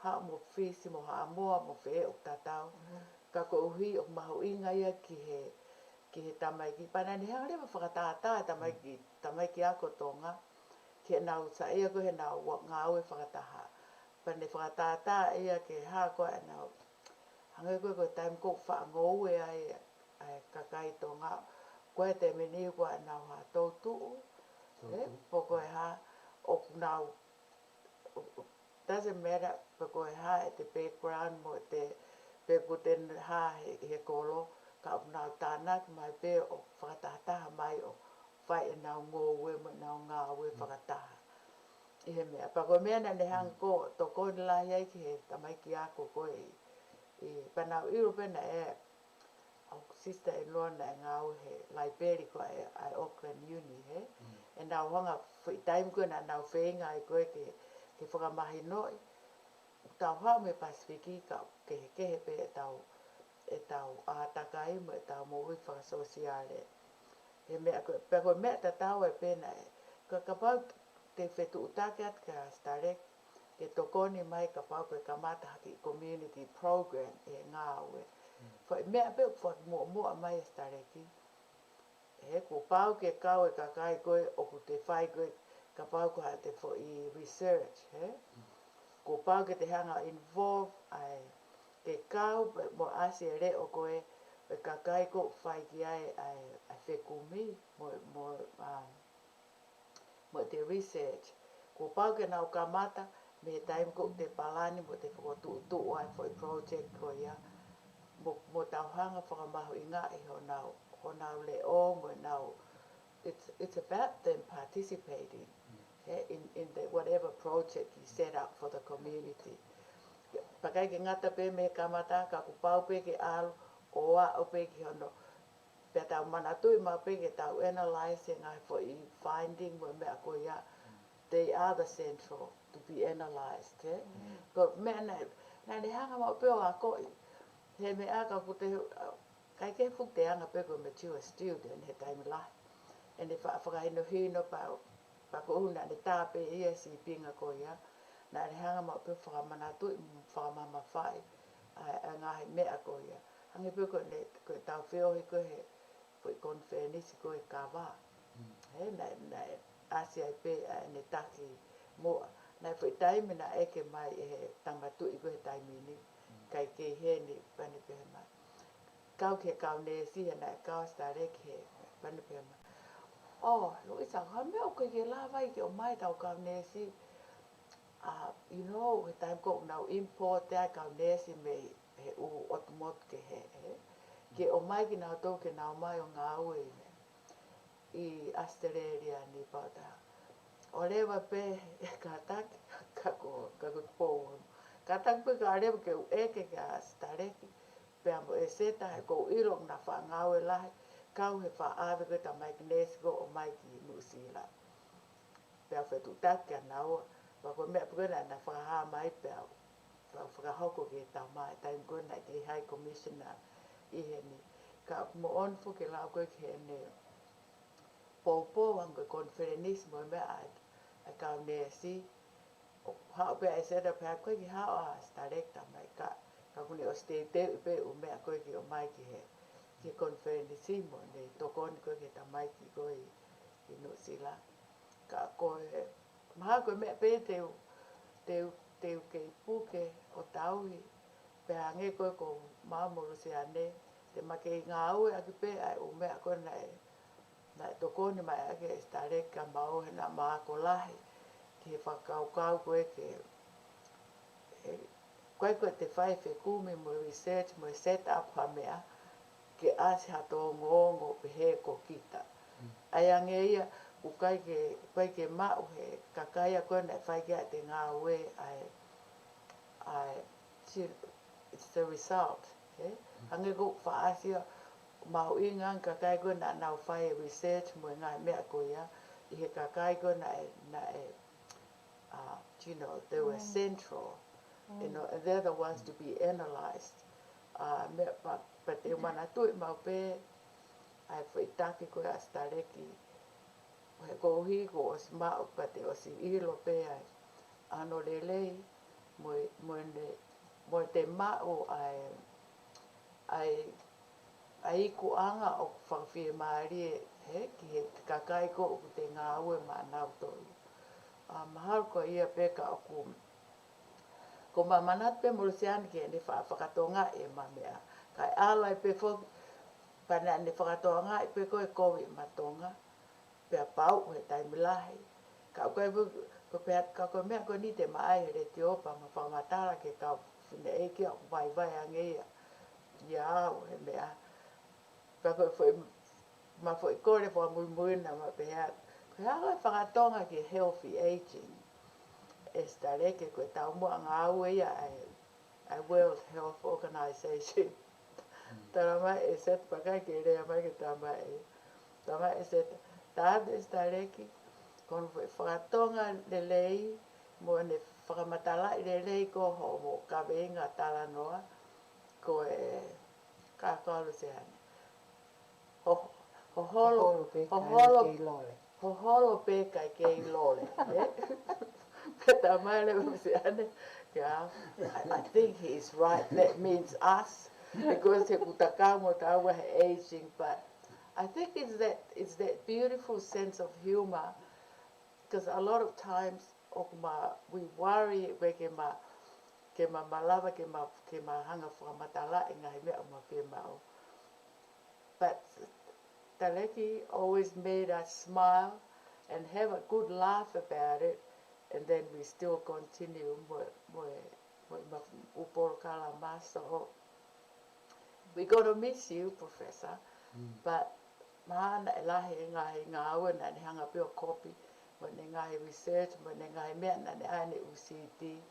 haʻu mo Fisi mo Haʻamoa mo fē ʻoku tatau. Mm. Ka koeʻuhi ʻoku mahuʻinga ia ki he, ki he tamaiki. Pea naʻa ne hanga leva ʻo fakatātā e tamaiki, Mm. tamaiki ako Tonga, ki heʻenau saiʻia ko ē heʻenau ua-, ngāue fakataha. Pea ne fakatātā ia ke hā ko ē ʻenau, hangē ko ē ko e taimi ko ē ʻoku faʻa ngoue ai ʻa e kakai Tonga, ko e taimi ni ko ʻenau hā toutuʻu, ē, Toutuʻu. pe ko e hā, ʻoku nau, doesn't matter pe ko e hā ʻete background mo ʻete, pe ko ʻete hā he, he kolo, ka ʻoku nau tānaki mai pē ʻo fakatahataha mai ʻo fai ʻenau ngoue mo ʻenau ngāue Mm. fakataha. ʻI he meʻa, pea ko e meʻa naʻa ne hanga Mm. ʻo tokoni lahi ai ki he tamaiki ako ko ē ʻi, ʻi, pea naʻa ku ʻilo pē naʻe ʻa ʻeku sister-in-law naʻe ngāue he laipeli ko ē ʻa e Auckland Uni, hē? Mm. ʻEnau hanga foʻi taimi ko ē naʻa nau feinga ai ko ē ke, ke fakamahinoʻi, ʻoku tau haʻu mei Pasifiki ka ʻoku kehekehe pē ʻetau, ʻetau ʻātakai mo ʻetau moʻui fakasōsiale. He meʻa ko ē, pea ko e meʻa tatau ai pē naʻe, ka, kapau te u fetuʻutaki atu kia Sitaleki, ke tokoni mai kapau ko e kamata ha kiʻi community program ʻi he ngāue. Mm. Foʻi meʻa pē ʻoku fakamuʻomuʻa mai ʻe Sitaleki. He kuo pau ke kau e kakai ko ē ʻoku te fai ko ē kapau ko haʻate foʻi research, hē? Mm. Kuo pau ke te hanga ʻo involve ai, ke kau pē mo ʻasi e leʻo ko ē, e kakai ko ē ʻoku fai ki ai ʻa e, ʻa e fekumi, mo, mo, um, mo ʻete research. Kuo pau ke nau kamata mei he taimi ko ē ʻoku te palani mo te fokotuʻutuʻu ai e foʻi project ko ia. Mo, mo tau hanga ʻo fakamahuʻingaʻi honau, honau leʻo mo ʻenau, it's, it's about them participating, Mm. eh, in, in the whatever project you set up for the community. Pea ʻikai ke ngata pē mei he kamata, ka kuo pau pē ke ʻalu ʻo aʻu pē ki hono. Pea tau manatuʻi maʻu pē ke tau analyze e ngaahi foʻi finding mo e meʻa ko ia. They are the central to be analyzed, eh? Ko e meʻa naʻe, naʻe hanga maʻu pē ʻo akoʻi. He meʻa ka kuo te, ʻikai ke fuʻu te anga pē ko e mature student he taimi lahi. ʻEne fa-, fakahinohino pea, pea ko ʻuhi naʻe tā pē ia sīpinga ko ia. Naʻe hanga maʻu pē fakamanatuʻi mo fakamamafaʻi ʻa, ʻa e ngaahi meʻa ko ia. Hangē pē ko ʻene, ko ʻetau feohi ko ē he foʻi konifelenisi ko ē kava. He naʻe, naʻe ʻasi ai pē ʻa ʻene taki muʻa. Naʻe foʻi taimi naʻe ʻeke mai ʻe he tama tuʻi ko ē he taimi ni. ʻIkai ke ʻi heni, pea ne pehē mai. Kau ki he kau neesi, he naʻe kau ʻa Sitaleki he, pea ne pehē mai. Oh, Luisa, ko e hā e meʻa ʻoku ʻikai ke lava ai ke ʻomai ʻetau kau neesi. Ah, you know, he taimi ko ē ʻoku nau import ai e kau neesi mei he ʻū ʻotu motu kehe, ē. Ke ʻomai kinautolu ke nau ō mai ʻo ngāue ʻi, ʻi ʻAositelēlia ni pea u tā. ʻOleva pē, kātaki, ka ko, ka ko e pou. Kātaki pē kae ʻoleva ke u ʻeke kia Sitaleki, pea mo ʻEseta he ʻoku ou ʻilo ʻoku na faʻa ngāue lahi, kau he faʻa ʻave ko ē tamaiki neesi ko ē ʻo ō mai ki Nuʻusila. Pea u fetuʻutaki kia naua, pea ko e meʻa pē ko ē naʻa na fakahā mai pea u, pea u fakahoko ki he tama, he taimi ko ē naʻe kei High Commissioner ʻi heni. Ka ʻoku moʻoni foki e lau ko ē ki heʻene poupou ange ko e konifelenisi mo e meʻa ʻa e, ʻa e kau neesi, ʻo haʻu pē ʻa ʻEseta pea ko e ki haʻu ʻa Sitaleki mai ka, ka kuo ne ʻosi teuteuʻi pē ʻū meʻa ko ē ke ō mai ki he, ki he konifelenisi mo ʻene tokoni ko ē ki he tamaiki ko ē ʻi, ʻi Nuʻusila. Ka ko e, mahalo ko e meʻa pē te u, te u, te u kei puke ʻo tauhi, pea hangē ko ē ko maʻa mo Luseane, te ma kei ngāueʻaki pē ʻa e ʻū meʻa ko ē naʻe, naʻe tokoni mai ʻaki ʻe Sitaleki kia maʻu he naʻa ma ako lahi, ki he fakakaukau ko ē ke, ē, ʻikai ko ē te fai fekumi mo e research mo e set up ha meʻa, ke ʻasi ha tōngoongo pehē ko kita. ʻA ia ange ia, ʻoku ʻikai ke, ʻikai ke maʻu he kakai ia ko ē naʻe fai ki ai ʻete ngāue ʻa e, ʻa e, it's the result, ē? Hangē ko e faʻa ʻasi ia, mahuʻinga ange kakai ko ē naʻa nau fai e research mo e ngaahi meʻa ko ia, ʻi he kakai ko ē naʻe, naʻe, uh, you know, they were central, you know, and they're the ones to be analyzed. Uh, meʻa pea, pea te u manatuʻi maʻu pē, ʻa e foʻi taki ko ē ʻa Sitaleki, he koeʻuhi kuo ʻosi maʻu pea te ʻosi ʻilo pē ai ʻa hono lelei, mo e, mo ʻene, mo ʻete maʻu ʻa e, ʻa e, ʻa e ikuʻanga ʻoku fakafiemālie, ē, ki he kakai ko ē ʻoku te ngāue maʻanautolu. ʻA, mahalo ko ia pē ka ʻoku, ko ma manatu pē mo Luseane ke ne fa-, fakatonga ʻema meʻa. Kae ʻalu ai pē foki, pea naʻa ne fakatonga ai pē ko e kovi ma Tonga, pea pau he taimi lahi. Ka ʻoku ʻikai pē, ko e pehē, ka ko e meʻa ko eni te ma ʻai he letiō pea ma fakamatala ki he kau fineʻeiki ʻoku vaivai ange ia, ia au he meʻa. Pea ko e foʻi, ma foʻi kole fakamuimui naʻa ma pehē, ko e hā ko e fakatonga ki he healthy aging. ʻE Sitaleki ko e taumuʻa ngāue ia ʻa e, ʻa e World Health Organization. Tala mai ʻe Seth pea ʻikai ke lea mai ke tala mai ē. Tala mai ʻe Seth, tā ʻe Sitaleki, ko hono fakatonga lelei, mo ʻene fakamatalaʻi lelei ko hoʻomo kaveinga talanoa, ko e, ka ko Luseane. Ho, ho holo, ho holo pē kae kei lole. Ho holo pē kae kei lole, ē? Pea tala mai leva ʻe Luseane, yeah, I, I think he is right. That means us, because he kuo takau mo taua he aging, but I think it's that, it's that beautiful sense of humor, because a lot of times, ʻoku ma, we worry, ʻoku ʻikai ke ma, ke ma malava, ke ma, ke ma hanga fakamatalaʻi e ngaahi meʻa ʻoku ma fiemaʻu. But Sitaleki always made us smile and have a good laugh about it, and then we still continue mo, mo, mo ʻema ʻū polokalama. So, we're gonna miss you, Professor. But mahalo naʻe lahi e ngaahi ngāue naʻa ne hanga pē ʻo kopi, mo ʻene ngaahi research, mo ʻene ngaahi meʻa naʻa ne ʻai ʻene ʻū CD.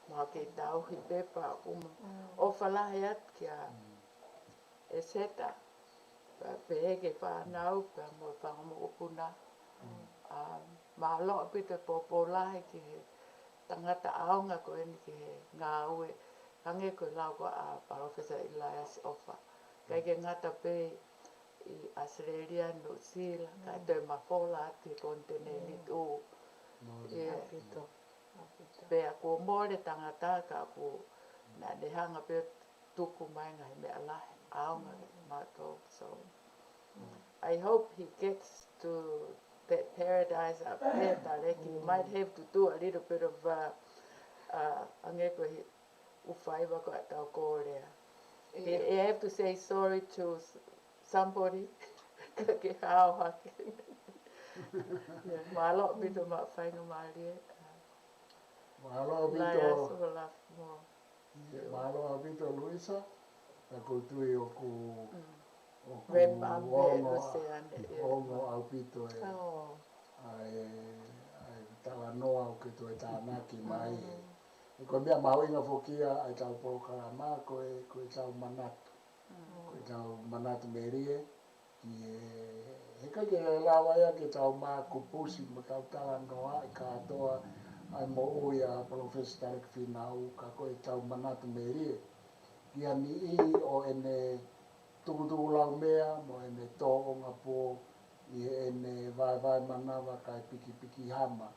Mo ke tauhi pepa uma. ʻOfa lahi atu kia ʻEseta. Pea pehē ki he fānau, pea mo e fanga mokopuna. ʻA, mālō ʻaupito e pōpō lahi ki he tangata ʻaonga ko eni ki he ngāue. Hangē ko e lau ko ē ʻa Palōfesa ʻIlaiasi ʻOfa. ʻIkai ke ngata pē ʻi ʻAositelēlia, Nuʻusila, kae toe mafola atu ki he konitinēniti ʻū. ʻIo. ʻAupito. Pea kuo mole tangata ka kuo naʻa ne hanga pē tuku mai ngaahi meʻa lahi ʻaonga kiate kimautolu. So, I hope he gets to that paradise up there, Taleki. He might have to do a little bit of, uh, uh, hangē ko e ʻū faiva ko ē ʻa e tau kole. He, he have to say sorry to s-, somebody. Ka ke hao hake. Mālō ʻaupito maʻu faingamālie. Mālō ʻaupito. Laiaso Lafi mo. Mālō ʻaupito Luisa. Ka ʻoku ou tui ʻoku, ʻoku ongo ʻaupito e, ʻa e, ʻa e talanoa ʻoku ke toe tānaki mai. He ko e meʻa mahuʻinga foki ia ʻa e tau polokalama, ko e, ko e tau manatu. Ko e tau manatu melie, ki he, he ʻikai ke lava ia ke tau makupusi mo tau talanoa ʻi kātoa ʻa e moʻui ʻa Palōfesa Taleki Fīnau, ka ko e tau manatu melie ki ha niʻihi ʻo ʻene tukutukulaumea mo ʻene tōʻonga pō ʻi heʻene vaevae manava kae pikipiki hama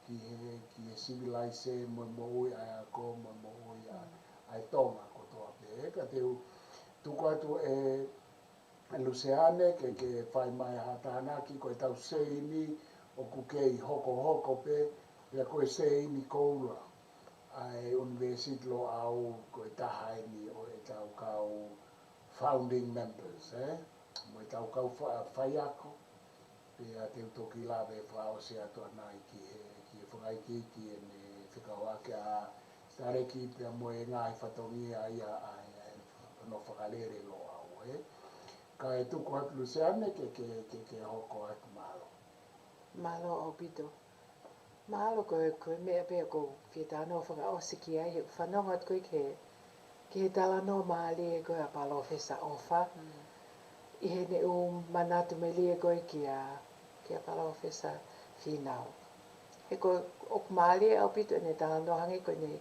ki he, ki he sivilaise mo e moʻui ʻa e ako mo e moʻui ʻa, ʻa e Tonga kotoa pē. Ka te u tuku atu ʻe Luseane ke, ke fai mai ha tānaki, ko e tau seini ʻoku kei hokohoko pē, pea ko e seini koula ʻa e ʻUnivēsiti Loʻau, ko e taha eni ʻo e tau kau founding members, ē? Mo e tau kau fa-, faiako, pea te u toki lave fakaʻosi atu ʻanai ki he, ki he fakaikiiki ʻene fekauʻaki ʻa Taleki pea mo e ngaahi fatongia ia ʻa e, ʻa e, ʻa e fakalele Loʻau, ē? Kae tuku atu Luseane ke, ke, ke, ke hoko atu, mālō. Mālō ʻaupito. Mahalo ko e, ko e meʻa pē ʻoku ou fie talanoa fakaʻosi ki ai, he ʻoku fanongo atu ko ē ki he, ki he talanoa mālie ko ē ʻa Palōfesa ʻOfa. ʻI heʻene ʻū manatu melie ko ē kia, kia Palōfesa Fīnau. He ko, ʻoku mālie ʻaupito ʻene talanoa hangē ko ʻene,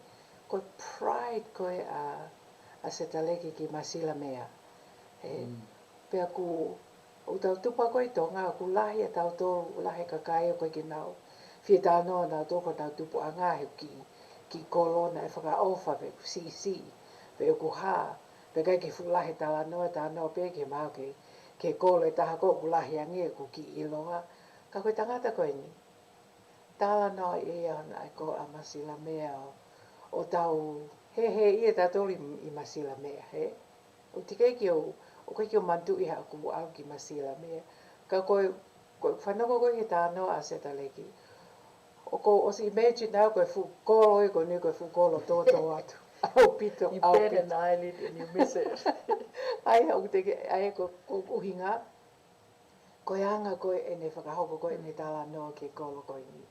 ko e pride ko ē ʻa, ʻa Setaleki ki Masilamea. He, pea ʻoku ʻOku tau tupu ko ē ʻi Tonga, ʻoku lahi ʻa tautolu, lahi e kakai ʻoku ʻikai ke nau fie talanoa nautolu ko ʻenau tupuʻanga he ʻoku kiʻi, kiʻi kolo naʻe fakaʻofa pe ʻoku siʻisiʻi, pe ʻoku hā, pea ʻikai ke fuʻu lahi e talanoa, talanoa pē ke maʻu ke, ke kolo ʻe taha ko ē ʻoku lahi ange ʻoku kiʻi ʻiloa. Ka ko e tangata ko eni, talanoa ʻi ai ʻa e ko ʻa Masilamea ʻo, ʻo tau, he, he ʻi ai tautolu ʻi, ʻi Masilamea, he? ʻOku teʻeki ke u, ʻoku ʻikai ke u manatuʻi haʻaku ʻalu ki Masilamea. Ka ko e, ko e fanongo ko ē ki he talanoa ʻa Setaleki. ʻOku ou ʻosi imagine au ko e fuʻu kolo ē ko eni ko e fuʻu kolo tōtō atu. ʻAupito, ʻaupito. You burn an eyelid and you miss it. ʻA ia, ʻoku teʻeki, ʻa ia ko, ko e ʻuhinga. Ko e anga ko ē ʻene fakahoko ko ē ʻene talanoa ki he kolo ko eni.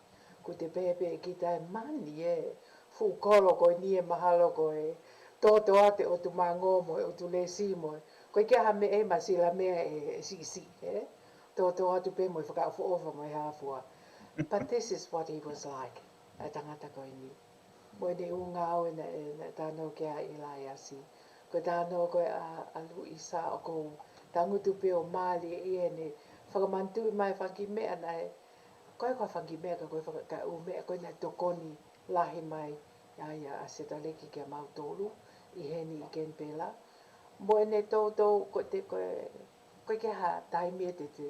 ʻOku te pehē pē ʻe kita ē mani ē, fuʻu kolo ko eni ē mahalo ko e tōtō atu e ʻotu mango mo e ʻotu lesi mo e. ʻOku ʻikai ke ʻi ai ha meʻa ʻi Masilamea ʻe, ʻe siʻisiʻi, ē? Tōtō atu pē mo e fakaʻofoʻofa mo e hā fua. But this is what he was like, ʻa e tangata ko eni. Mo ʻene ʻū ngāue naʻe, naʻe talanoa ki ai ʻa ʻIlaiasi. Ko e talanoa ko ē ʻa, ʻa Luisa ʻoku ou tangutu pē ʻo mālieʻia ʻene fakamanatuʻi mai e fanga kiʻi meʻa naʻe, ʻikai ko e fanga kiʻi meʻa ka ko e fanga, ka e ʻū meʻa ko ē naʻe tokoni lahi mai ai ʻa, ʻa Setaleki kia mautolu ʻi heni ʻi Kenipela. Mo ʻene toutou, ko te, ko e, ʻoku ʻikai ke ʻi ai ha taimi ʻe te te,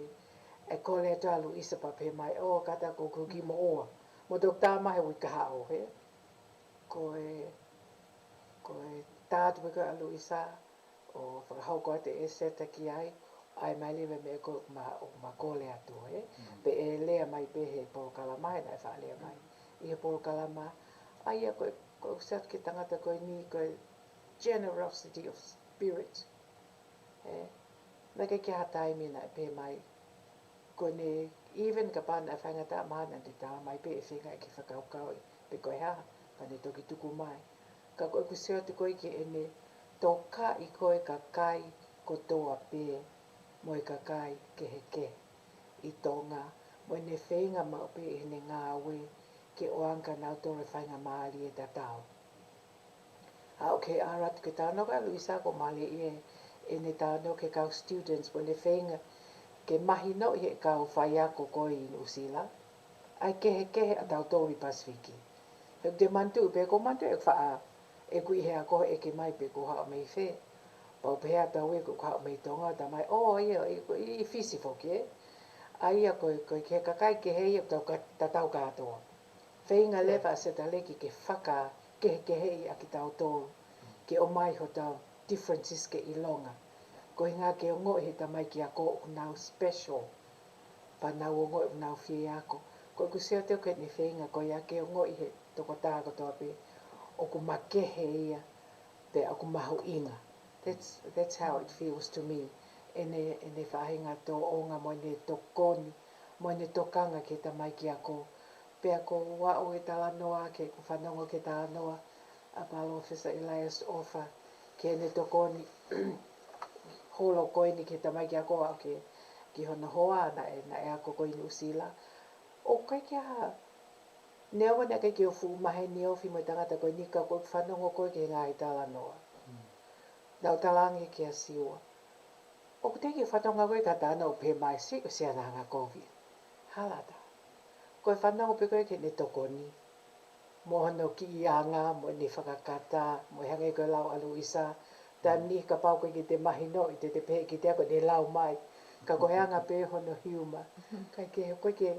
ʻe kole atu ʻa Luisa pea pehē mai, ʻo, kātaki ʻoku ou kiʻi moʻua. Mo toki tā mai he uike kahaʻu, he? Ko e, ko e tā atu pē ko ē ʻa Luisa, ʻo fakahoko atu ʻe Seta ki ai, ʻai mai leva e meʻa ko ē ʻoku ma, ʻoku ma kole atu, he? Pea ʻe lea mai pē he polokalama, he naʻe faʻa lea mai. ʻI he polokalama, ʻa ia ko e, ko e ʻoku sio atu ki he tangata ko eni, ko e generosity of spirit. He, naʻe ʻikai ke ʻi ai ha taimi naʻe pehē mai. Ko ʻene, even kapau naʻe faingataʻa mahalo naʻa ne tala mai pē ʻe feinga ke fakakaukauʻi pe ko e hā, pea ne toki tuku mai. Ka ko ʻeku sio atu ko ē ki heʻene tokaʻi ko ē kakai kotoa pē mo e kakai kehekehe ʻi Tonga, mo ʻene feinga maʻu pē ʻi heʻene ngāue ke ʻoange kia nautolu e faingamālie tatau. Aʻu ki he ʻalu atu ke talanoa kia Luisa, ʻoku mālie ʻene talanoa ki he kau students mo ʻene feinga ke mahinoʻi ʻe he kau faiako ko ē ʻi Nuʻusila ʻa e kehekehe ʻa tautolu ʻi Pasifiki. He ʻoku te manatuʻi pē, ʻoku ou manatuʻi ʻeku faʻa, ʻeku ʻi he ako ʻeke mai pe ʻoku haʻu mei fē. Pea u pehē atu au ia ʻoku haʻu mei Tonga, talamai, ʻō, ʻio, ʻi, ʻi Fisi foki, ē. ʻA ia ko e, ko e ki he kakai kehe ia ʻoku tau ka-, tatau kātoa. Feinga leva ʻa Sitaleki ke fakakehekeheʻi ʻa kitautolu, ke ʻomai hotau differences ke ʻilonga. Ko e ʻuhinga ke ongoʻi ʻe he tamaiki ako ʻoku nau special, pea nau ongoʻi ʻoku nau fie ako. Ko ʻeku sio atu ki heʻene feinga ko ia ke ongoʻi ʻe he tokotaha kotoa pē ʻoku makehe ia, pea ʻoku mahuʻinga. That's, that's how it feels to me. ʻEne, ʻene faʻahinga tōʻonga mo ʻene tokoni, mo ʻene tokanga ki he tamaiki ako. Pea ko au ʻi he talanoa, ke u fanongo ki he talanoa ʻa Palōfesa Elias ʻOfa, ki heʻene tokoni holo ko eni ki he tamaiki ako, aʻu ki, ki hono hoa naʻe, naʻe ako ko ē ʻi Nuʻusila. ʻOku ʻikai ke ʻi ai ha, neongo naʻe ʻikai ke u fuʻu maheni ofi mo e tangata ko eni, ka ko ʻeku fanongo ko ē ki he ngaahi talanoa. Naʻa ku talaange kia Siua, ʻoku teʻeki ke u fanongo ko ē ki ha talanoa ʻoku pehē mai, sio, ʻosi ʻana anga kovi. Hala atu. Ko e fanongo pē ko ē ki heʻene tokoni, mo hono kiʻi anga, mo ʻene fakakata, mo e hangē ko e lau ʻa Luisa, taimi ni kapau ʻoku ʻikai ke te mahinoʻi, te te pehē kiate au ko ʻene lau mai. Ka ko e anga pē hono humor. ʻIkai ke, ʻoku ʻikai ke,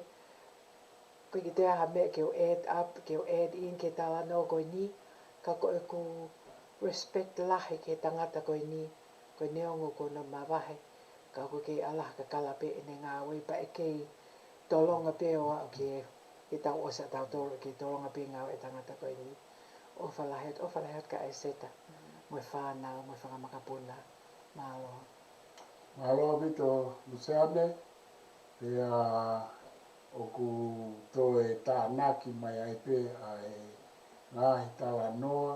ʻoku ʻikai ke toe ʻi ai ha meʻa ke u add up, ke u add in ki he talanoa ko eni, ka ko ʻeku respect lahi ki he tangata ko eni, ko e neongo ko hono mavahe, ka ʻoku kei ʻalaha kakala pē ʻene ngāue pea ʻe kei tolonga pē ʻo aʻu ki he, ke tau ʻosi ʻa tautolu, ke tolonga pē ngāue ʻa e tangata ko eni. ʻOfa lahi atu, ʻofa lahi atu kia ʻAiseta, mo e fānau, mo e fanga makapuna. Mālō. Mālō ʻaupito, Luseane. Pea ʻoku toe tānaki mai ai pē ʻa e ngaahi talanoa,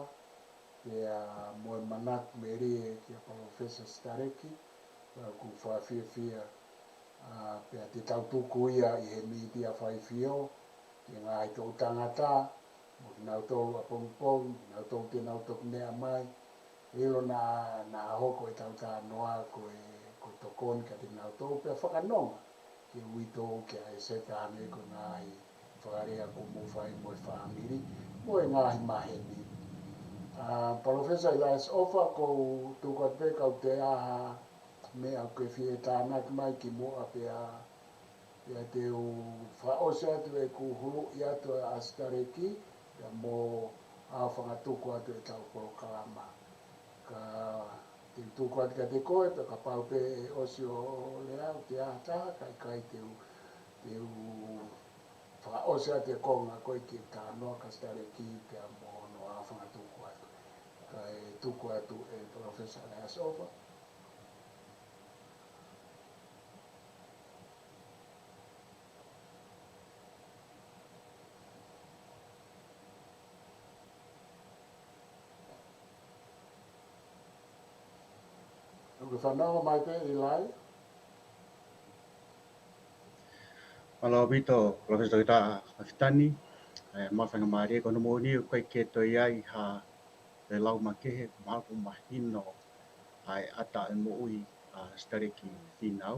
pea mo e manatu melie kia Palōfesa Sitaleki, pea ʻoku fakafiefia, ā, pea te tau tuku ia ʻi he mītia faifio, ki he ngaahi toʻu tangata, mo kinautolu ʻapongipongi, kinautolu te nau toki meʻa mai, ʻilo naʻa, naʻa hoko ʻetau talanoa ko e, ko e tokoni kiate kinautolu pea fakanonga ki he uitou kia ʻAiseta hangē ko e ngaahi fakalea kuo mou fai mo e fāmili, mo e ngaahi maheni. Ā, Palōfesa Elias ʻOfa, ʻoku ou tuku atu pē ka ʻoku toe ʻi ai ha meʻa ʻoku ke fie tānaki mai kimuʻa pea, pea te u fakaʻosi atu ʻeku huluʻi atu ʻa Sitaleki, pea mo au fangatuku atu ʻetau polokalama. Ka te u tuku atu kiate koe, pea kapau pē ʻe ʻosi hoʻo lea, ʻoku toe ʻi ai ha taha, ka ʻikai te u, te u fakaʻosi atu e konga ko ē ki he talanoa kia Sitaleki, pea mo hono au fangatuku atu. Kae tuku atu ʻe Palōfesa Elias ʻOfa. ʻOku ke fanongo mai pē, Eli? Mālō ʻaupito, Palōfesa Toketā Lafitani, ē, mo e faingamālie ko hono moʻoni ʻoku ʻikai ke toe ʻi ai ha toe lau makehe, mahalo kuo mahino ʻa e ʻata e moʻui ʻa Sitaleki Fīnau.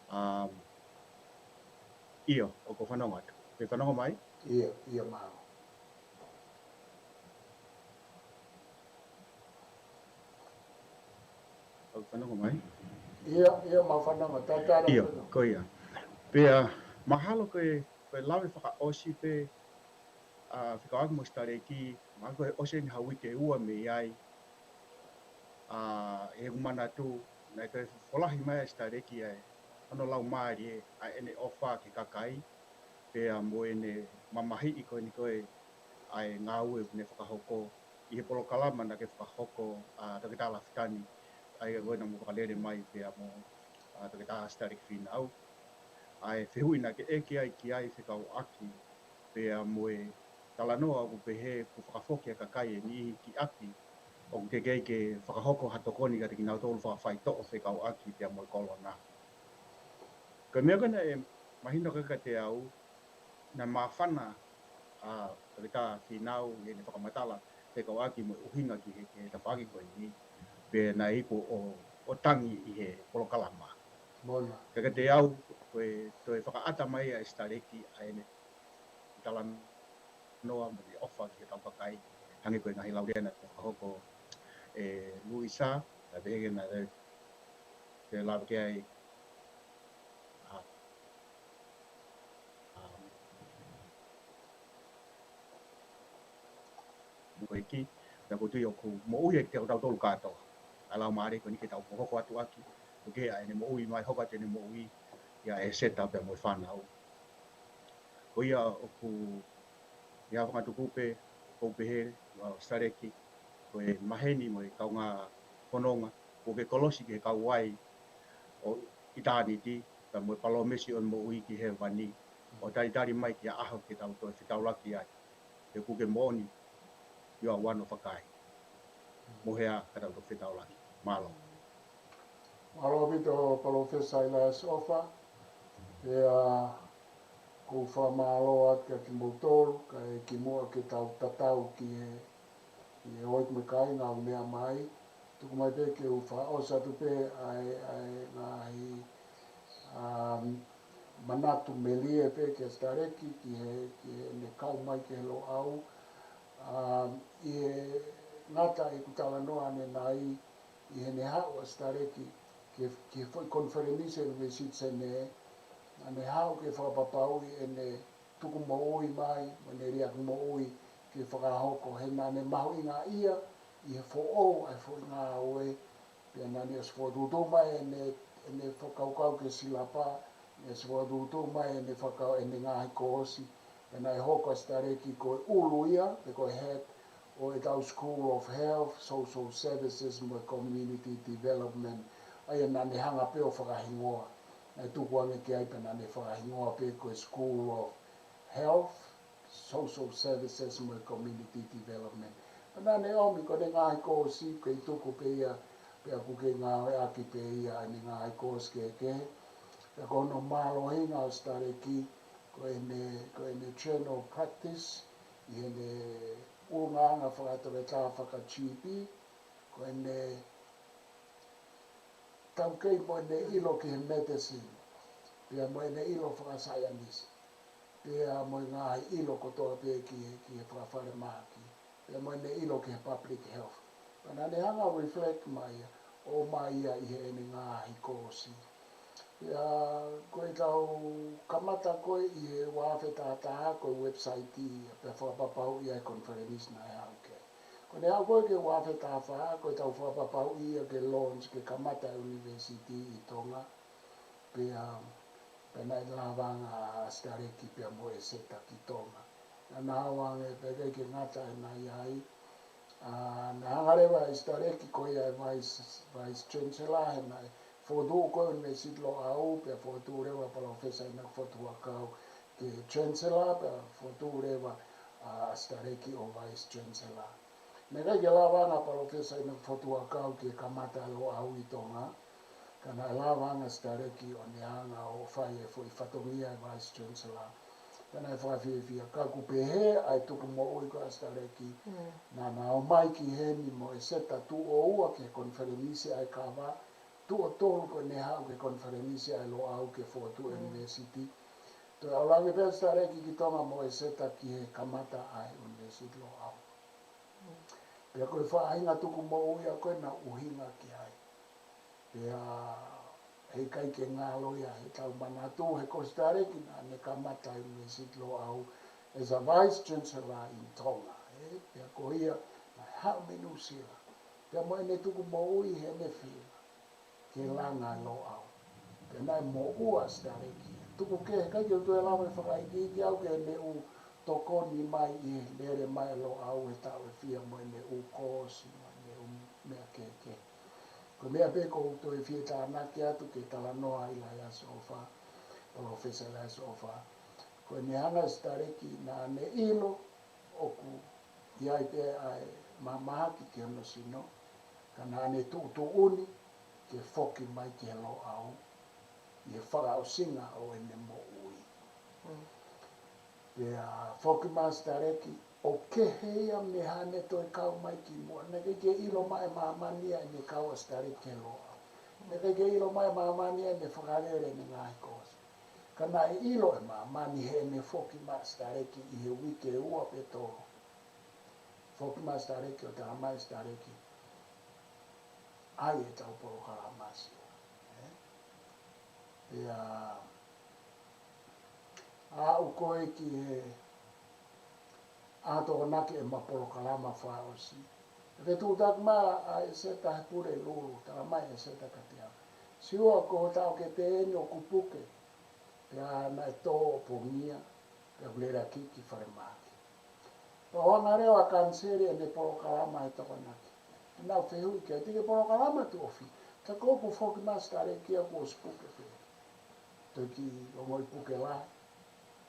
Um, ʻio, ʻoku ou fanongo atu. Ke fanongo mai? ʻIo, ʻio, mālō. ʻOku fanongo mai? ʻIo, ʻio, mau fanongo. Tatara ʻIo, fanongo. Ko ia. Pea, mahalo ko e, ko e lave fakaʻosi pē, ā, fekauʻaki mo Sitaleki, mahalo ko e ʻosi eni ha uike ʻe ua mei ai, ā, ʻi heʻeku manatu, naʻe toe folahi mai ʻa Sitaleki ʻa e, hono lau mālie ʻa ʻene ʻofa ki he kakai, pea mo ʻene mamahiʻi ko eni ko ē ʻa e ngāue ʻoku ne fakahoko ʻi he polokalama naʻe fakahoko ʻa Toketā Lafitani, ʻa ia ko ē naʻa mo fakalele mai pea mo ʻa Toketā Sitaleki Fīnau. ʻA e fehuʻi naʻa ke ʻeke ai ki ai fekauʻaki pea mo e talanoa ʻoku pehē kuo fakafoki ʻa e kakai ʻe niʻihi ki ʻapi ʻoku teʻeki ke fakahoko ha tokoni kiate kinautolu fakafaitoʻo fekauʻaki pea mo e kolona. Ko e meʻa ko ē naʻe mahino kiate au, naʻe māfana ʻa Toketā Fīnau ʻi heʻene fakamatala fekauʻaki mo e ʻuhinga ki he, ki he tafaʻaki ko eni, pea naʻe iku ʻo, ʻo tangi ʻi he polokalama. Mona. Ka kiate au, ko e toe fakaʻata mai ʻa e Sitaleki ʻa ʻene talanoa mo ʻene ʻofa ki he kau kakai, hangē ko e ngaahi lau lea naʻe fakahoko ʻe Luisa, naʻe pehē ke naʻe, ke lave ki ai ʻa, ʻa, mo e ki, naʻa ku tui ʻoku moʻui ʻa kitautolu kātoa ʻa e laumālie ko eni ke tau hokohoko atu ʻaki, ʻo kehe ʻa ʻene moʻui mai, hoko atu ʻene moʻui ʻia ʻEseta pea mo e fānau. Ko ia ʻoku ʻi ai ha fanga tukupe, ʻoku pehē ʻa Sitaleki, ko e maheni mo e kaungā fononga, kuo ke kolosi ki he kauwai ʻo ʻitāniti, pea mo e palōmesi ʻo e moʻui ki hēvani, ʻo talitali mai ki ha ʻaho ke tau toe fetaulaki ai. He ʻoku ke moʻoni, you are one of a kind. Mohe ā ka tau toe fetaulaki. Mālō. Mālō ʻaupito Palōfesa ʻIlaiaso ʻOfa. Pea ʻoku ou fakamālō atu kiate kimoutolu, kae kimuʻa ke tau tatau ki he, ki he ʻoiku mo e kāinga ʻoku meʻa mai. Tuku mai pē ke u fakaʻosi atu pē ʻa e, ʻa e ngaahi, um, manatu melie pē kia Sitaleki ki he, ki heʻene kau mai ki he Loʻau. Um, ʻi he ngata ʻeku talanoa ʻanenai, ʻi heʻene haʻu ʻa Sitaleki ki he, ki he foʻi konifelenisi ʻUnivēsiti Senē, naʻa ne haʻu ke fakapapauʻi ʻene tuku moʻui mai, mo ʻene liʻaki moʻui ke fakahoko, he naʻa ne mahuʻingaʻia ʻi he foʻou ʻa e foʻi ngāue, pea naʻa ne ʻosi fokotuʻutuʻu mai ʻene, ʻene fakakaukau ke silapa, naʻe ʻosi fokotuʻutuʻu mai ʻene fakakau ʻene ngaahi koosi, pea naʻe hoko ʻa Sitaleki ko e ʻulu ia, pe ko e head, ʻo ʻetau School of Health, Social Services, mo e Community Development, ʻa ia naʻa ne hanga pē ʻo fakahingoa. Naʻe tukuange ki ai pea naʻa ne fakahingoa pē ko e School of Health, Social Services mo e Community Development. Pea naʻa ne ʻomi ko ʻene ngaahi koosi, kei tuku pē ia, pea ʻoku kei ngāueʻaki pē ia ʻene ngaahi koosi kehekehe. Pea ko hono mālohinga ʻo Sitaleki, ko ʻene, ko ʻene general practice, ʻi heʻene ʻulungaanga fakatoketā faka-G P, ko ʻene taukei mo ʻene ʻilo ki he medicine, pea mo ʻene ʻilo fakasaienisi, pea mo e ngaahi ʻilo kotoa pē ki he, ki he fakafalemahaki, pea mo ʻene ʻilo ki he public health. Pea naʻa ne hanga ʻo reflect mai ia, ʻomai ia ʻi heʻene ngaahi koosi. Pea ko ʻetau kamata ko ē ʻi he ua afe taha taha ko e website ia, pea fakapapauʻi ʻa e konifelenisi naʻe haʻu ki ai. Ko ʻene haʻu ko ē ki he ua afe taha fā, ko ʻetau fakapapauʻi ia ke launch, ke kamata e ʻunivēsiti ʻi Tonga. Pea, pea naʻe lava ange ʻa Sitaleki pea mo ʻEseta ki Tonga. Naʻa na haʻu ange pea ʻikai ke ngata ʻi heʻena ʻi ai. ʻA, naʻe hanga leva ʻe Sitaleki ko ia ʻe Vice, Vice Chancellor, he naʻe fokotuʻu ko ē ʻUnivēsiti Loʻau, pea fokotuʻu leva Palōfesa ʻInoke Fotu Huʻakau ke Chancellor, pea fokotuʻu leva ʻa Sitaleki ʻo Vice Chancellor. Naʻe ʻikai ke lava ange ʻa Palōfesa ʻInoke Fotu Huʻakau ke kamata e Loʻau ʻi Tonga, ka naʻe lava ange ʻa Sitaleki ʻo ne hanga ʻo fai e foʻi fatongia ʻo e Vice Chancellor. Pea naʻe fakafiefia, ka ʻoku pehē ʻa e tuku moʻui ko ē ʻa Sitaleki, naʻa na ō mai ki heni mo ʻEseta tuʻo ua ki he konifelenisi ʻa e kava, tuʻo tolu ko ʻene haʻu ki he konifelenisi ʻa e Loʻau ke fokotuʻu e ʻunivēsiti. Toe ʻalu ange pē ʻa Sitaleki ki Tonga mo ʻEseta ki he kamata ʻa e ʻUnivēsiti Loʻau. Pea ko e faʻahinga tuku moʻui ia ko ē naʻa ku ʻuhinga ki ai. Pea heʻikai ke ngalo ia heʻetau manatu, he ko Sitaleki naʻa ne kamata e ʻUnivēsiti Loʻau as a Vice Chancellor in Tonga, ē? Pea ko ia naʻe haʻu mei Nuʻusila. Pea mo ʻene tuku moʻui heʻene feinga ke langa e Loʻau. Pea naʻe moʻua ʻa Sitaleki. Tuku kehe, ʻikai ke u toe lava ʻo fakaikiiki au ki heʻene ʻū tokoni mai ʻi he lele mai e Loʻau he taʻu ʻe fiha mo ʻene ʻū koosi mo ʻene ʻū meʻa kehekehe. Ko e meʻa pē ʻoku ou toe fie tānaki atu ki he talanoa ʻa ʻIlaiaso ʻOfa, Palōfesa ʻIlaiaso ʻOfa. Ko ʻene hanga ʻe Sitaleki naʻa ne ʻilo ʻOku ʻi ai pē ʻa e mahamahaki ki hono sino, ka naʻa ne tuʻutuʻuni ke foki mai ki he Loʻau ʻi he fakaʻosinga ʻo ʻene moʻui. Pea foki mai ʻa Sitaleki, ʻo kehe ia mei haʻane toe kau mai kimuʻa. Naʻe ʻikai ke ʻilo mai ʻe māmani ia ʻene kau ʻa Sitaleki ki he Loʻau. Naʻe ʻikai ke ʻilo mai ʻe māmani ia ʻene fakalele ʻene ngaahi kosi. Ka naʻe ʻilo ʻe māmani heʻene foki mai ʻa Sitaleki ʻi he uike ua pe tolu. Foki mai ʻa Sitaleki ʻo talamai ʻe Sitaleki, ʻai ʻetau polokalama, Siua. Ē? Pea aʻu ko ē ki he ʻAho Tokonaki ʻema polokalama fakaʻosi. Pea tuʻutaki mai ʻa ʻEseta he Pulelulu, talamai ʻe ʻEseta kiate au, Siua, ko e taʻokete eni ʻoku puke. Pea naʻe tō ʻo pongia, pea ʻoku lelaki ki falemahaki. Pea ʻoange leva ʻa Kaniseli ʻene polokalama he Tokonaki. Naʻa ku fehuʻi ki ai, te ke polokalama tuʻo fiha? Ka ko ʻeku foki mai ʻa Sitaleki ia kuo ʻosi puke pē. Toe kiʻi ongoʻi puke lahi.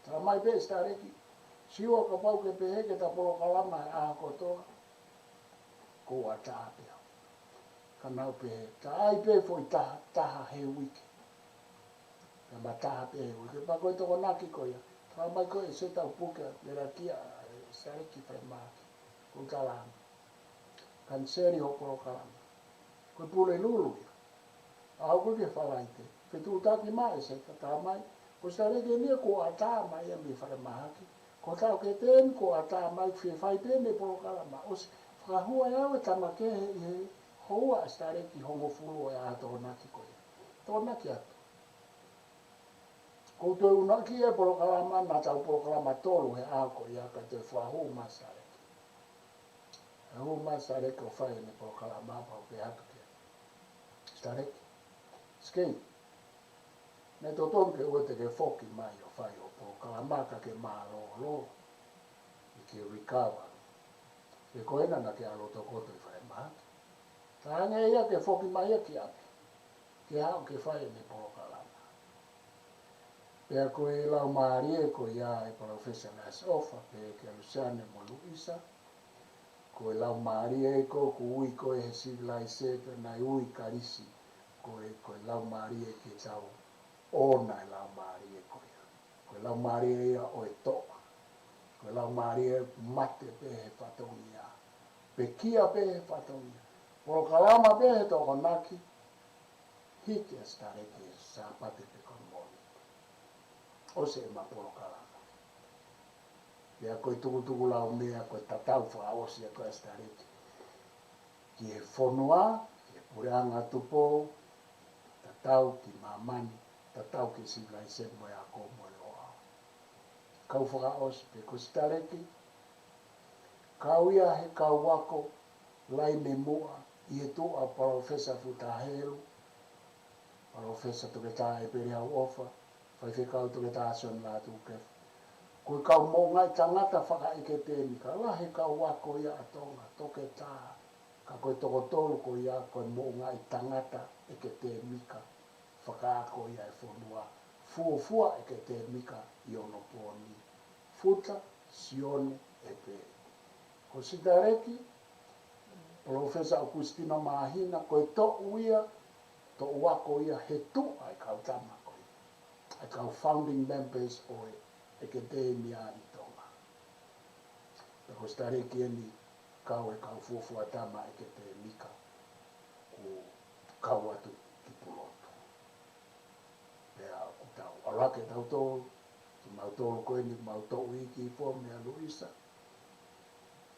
Talamai pē ʻe Sitaleki, Siua, kapau ʻoku ke pehē ke ta polokalama he ʻaho kotoa, ko ʻata pē au. Ka naʻa ku pehē, ta ʻai pē foʻi taha, taha he uike. Pea ma taha pē he uike. Pea ko e Tokonaki ko ia, talamai ko ē ʻe ʻEseta ʻoku puke, lelaki ʻa Sitaleki ki falemahaki. Ko e talamai, Kaniseli hoʻo polokalama. Ko e Pulelulu ia. Aʻu ko ē ki he Falaite, fetuʻutaki mai ʻa ʻEseta, talamai, ko Sitaleki eni ia kuo ʻatā mai ia mei falemahaki. Ko e taʻokete eni kuo ʻatā mai, fie fai pē ʻene polokalama. ʻOsi fakahua ʻe au e tama kehe ʻi he houa ʻa Sitaleki hongofulu ʻo e ʻaho Tokonaki ko ia. Tokonaki atu. Ko u toe ʻunuʻi e polokalama, naʻa tau polokalama tolu he ʻaho ko ia, ka toe fakahū mai ʻa Sitaleki. Hū mai ʻa Sitaleki ʻo fai ʻene polokalama, pea u pehē atu kia Sitaleki, Sikei, naʻe totonu ke ʻoua te ke foki mai ʻo fai hoʻo polokalama, ka ke mālōlō, ʻi he recover. He ko ena naʻa ke ʻalu ʻo tokoto ʻi falemahaki. Ka hangē ia ke foki mai ia ki ʻapi ke haʻu ke fai ʻene polokalama. Pea ko e laumālie ko ia ʻa e Palōfesa Lasiʻofa pehē kia Luseane mo Luisa, ko e laumālie ko ē ʻoku ui ko ē he sivilaise pea naʻe ui ʻe Kalisi, ko e, ko e laumālie ke tau ʻoona e laumālie ko ia. Ko e laumālie ia ʻo e toʻa. Ko e laumālie ʻoku mate pē he fatongia, pekia pē he fatongia, polokalama pē he Tokonaki, hiki ʻa Sitaleki he Sāpate pe ko e Mōnite. ʻOsi ʻema polokalama. Pea ko e tukutukulaumea, ko e tatau fakaʻosi ia ko ē ʻa Sitaleki ki he fonua, ki he Puleʻanga Tupou, tatau ki māmani, tatau ki he sivilaise mo e ako mo e Loʻau. Kau fakaʻosi pē ko Sitaleki, kau ia he kau ako laine muʻa ʻi he tuʻa ʻo Palōfesa Futa Helu, Palōfesa Toketā ʻEpeli Auʻofa, Faifekau Toketā Sione Lātūkefu. Ko e kau moʻungaʻi tangata fakaʻeketēmika, lahi e kau ako ia ʻa Tonga, toketā, ka ko e toko tolu ko ia ko e moʻungaʻi tangata ʻeketēmika, fakaako ia e fonua, fuofua ʻeketēmika ʻi onopooni, Futa Sione ʻEpeli. Ko Sitaleki, Palōfesa ʻOkusitino Māhina, ko e toʻu ia, toʻu ako ia he tuʻa e kau tama ko ia, e kau founding members ʻo e ʻEketēmia ʻi Tonga. Pea ko Sitaleki eni kau e kau fuofua tama ʻeketēmika kuo kau atu ki Pulotu. Pea ʻoku tau ʻalu hake tautolu, kimautolu ko eni mau toʻu iiki hifo meia Luisa,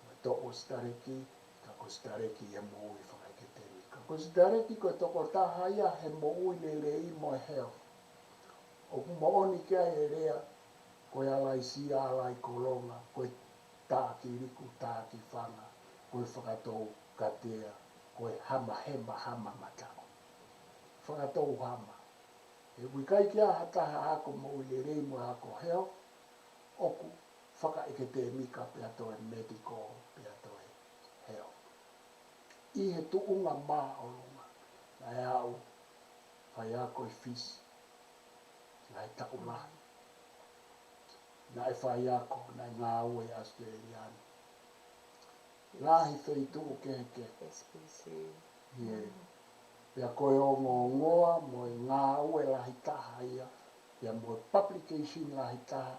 mo e toʻu ʻo Sitaleki, ka ko Sitaleki ia moʻui fakaʻeketēmika. Ko Sitaleki ko e tokotaha ia he moʻui lelei mo e health. ʻOku moʻoni ki ai e lea, ko e ala ʻi Siaʻa, ala ʻi Kolonga, ko e tā ki Liku, tā ki Fanga, ko e fakatou katea, ko e hama hema, hama mataʻu. Fakatou hama. He ʻoku ʻikai ke ʻi ai ha taha ako moʻui lelei mo e ako health ʻoku fakaʻeketēmika pea toe medical pea toe health. ʻI he tuʻunga māʻolunga, naʻe aʻu faiako ʻi Fisi, ngaahi taʻu lahi. naʻe faiako, naʻe ngāue ʻi ʻAositelēlia ni. Lahi feituʻu kehekehe. S B C. ʻIo. Pea ko e ongoongoa mo e ngāue lahi taha ia, pea mo e publication lahi taha,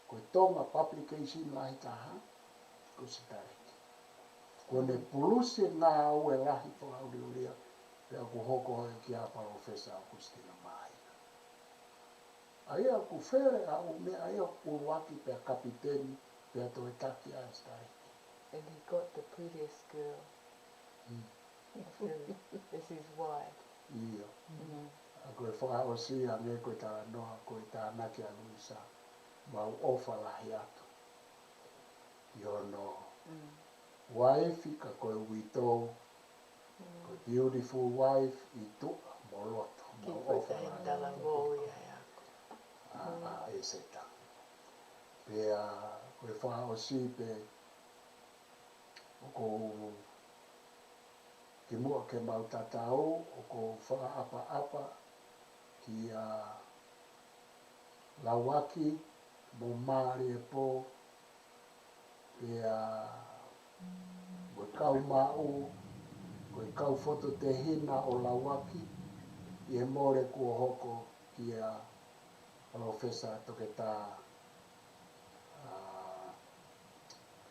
ko e Tonga publication lahi taha, ko Sitaleki. Ko ʻene pulusi e ngāue lahi fakaʻuliʻulia, pea ʻoku hoko ai kia Palōfesa ʻOkusitino Māhina. ʻA ia ʻoku fele ʻa e ʻū meʻa ia, ʻoku ʻuluaki pea kapiteni, pea toe taki ʻa Sitaleki. And he got the prettiest girl. Mm. This is why. ʻIo. Mm. ʻA ko e fakaʻosi ange ko e talanoa, ko e tānaki ʻa Luisa, mau ʻofa lahi atu. ʻI hono uaifi ka ko e uitou, ko e beautiful wife ʻi tuʻa mo loto, mau ʻofa lahi atu. Talavou ia ʻa e ako. ʻA, ʻa ʻEseta. Pea ko e fakaʻosi pē, ʻoku ou kimuʻa ke mau tatau, ʻoku ou fakaʻapaʻapa kia Lauaki mo Māliepō, pea mo e kau maʻu, ko e kau fototehina ʻo Lauaki, ʻi he mole kuo hoko kia Palōfesa Toketā, ʻa,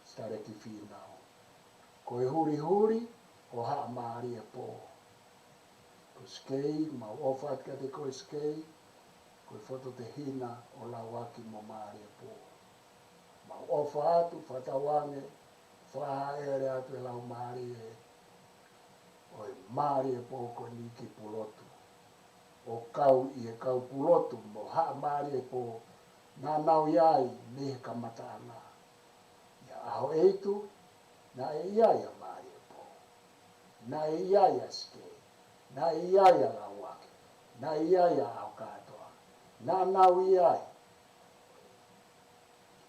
Sitaleki Fīnau. Ko e hulihuli ʻo Haʻa Māliepō. Ko Sikei, mau ʻofa atu kiate koe Sikei, ko e fototehina ʻo Lauaki mo Māliepō. Mau ʻofa atu, fakatauange, fakahaʻele atu e laumālie ʻo e Māliepō ko eni ki Pulotu. ʻO kau ʻi he kau Pulotu mo Haʻa Māliepō, naʻa nau ʻi ai mei he kamataʻanga. ʻI he ʻaho ʻe hitu, naʻe ʻi ai ʻa Māliepō. Naʻe ʻi ai ʻa Sikei. Naʻe ʻi ai ʻa Lauaki. Naʻe ʻi ai ʻa ʻAhokatoa. Naʻa nau ʻi ai.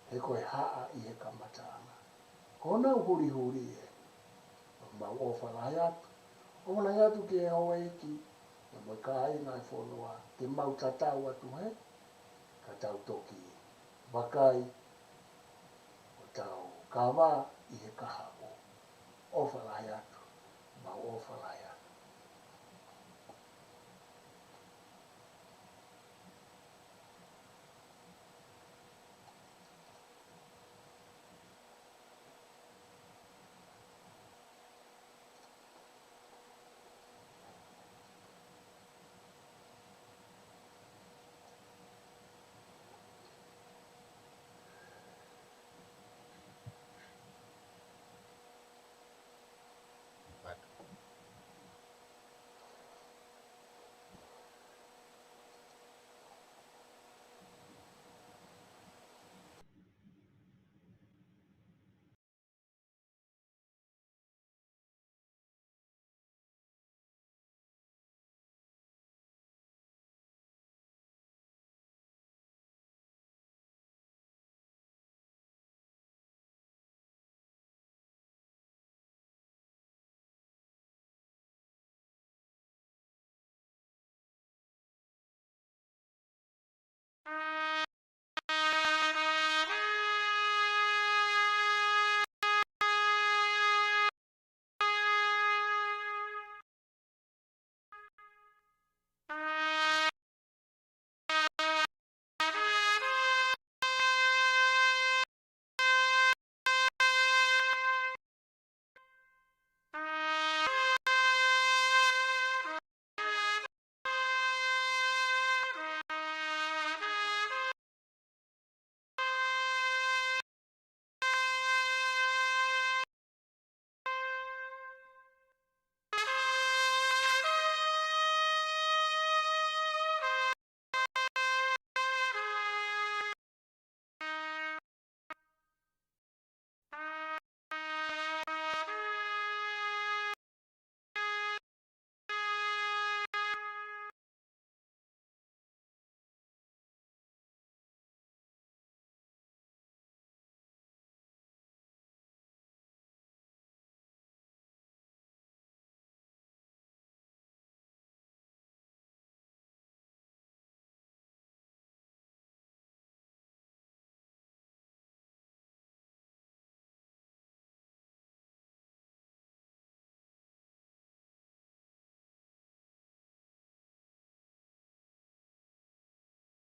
He ko e haʻa ʻi he kamataʻanga. Ko honau hulihuli ē. Mau ʻofa lahi atu. ʻOfa lahi atu ki he houʻeiki, pea mo e kāinga e fonua, ke mau tatau atu hē, ka tau toki vakai ʻo tau kava ʻi he kahaʻu. ʻOfa lahi atu, mau ʻofa lahi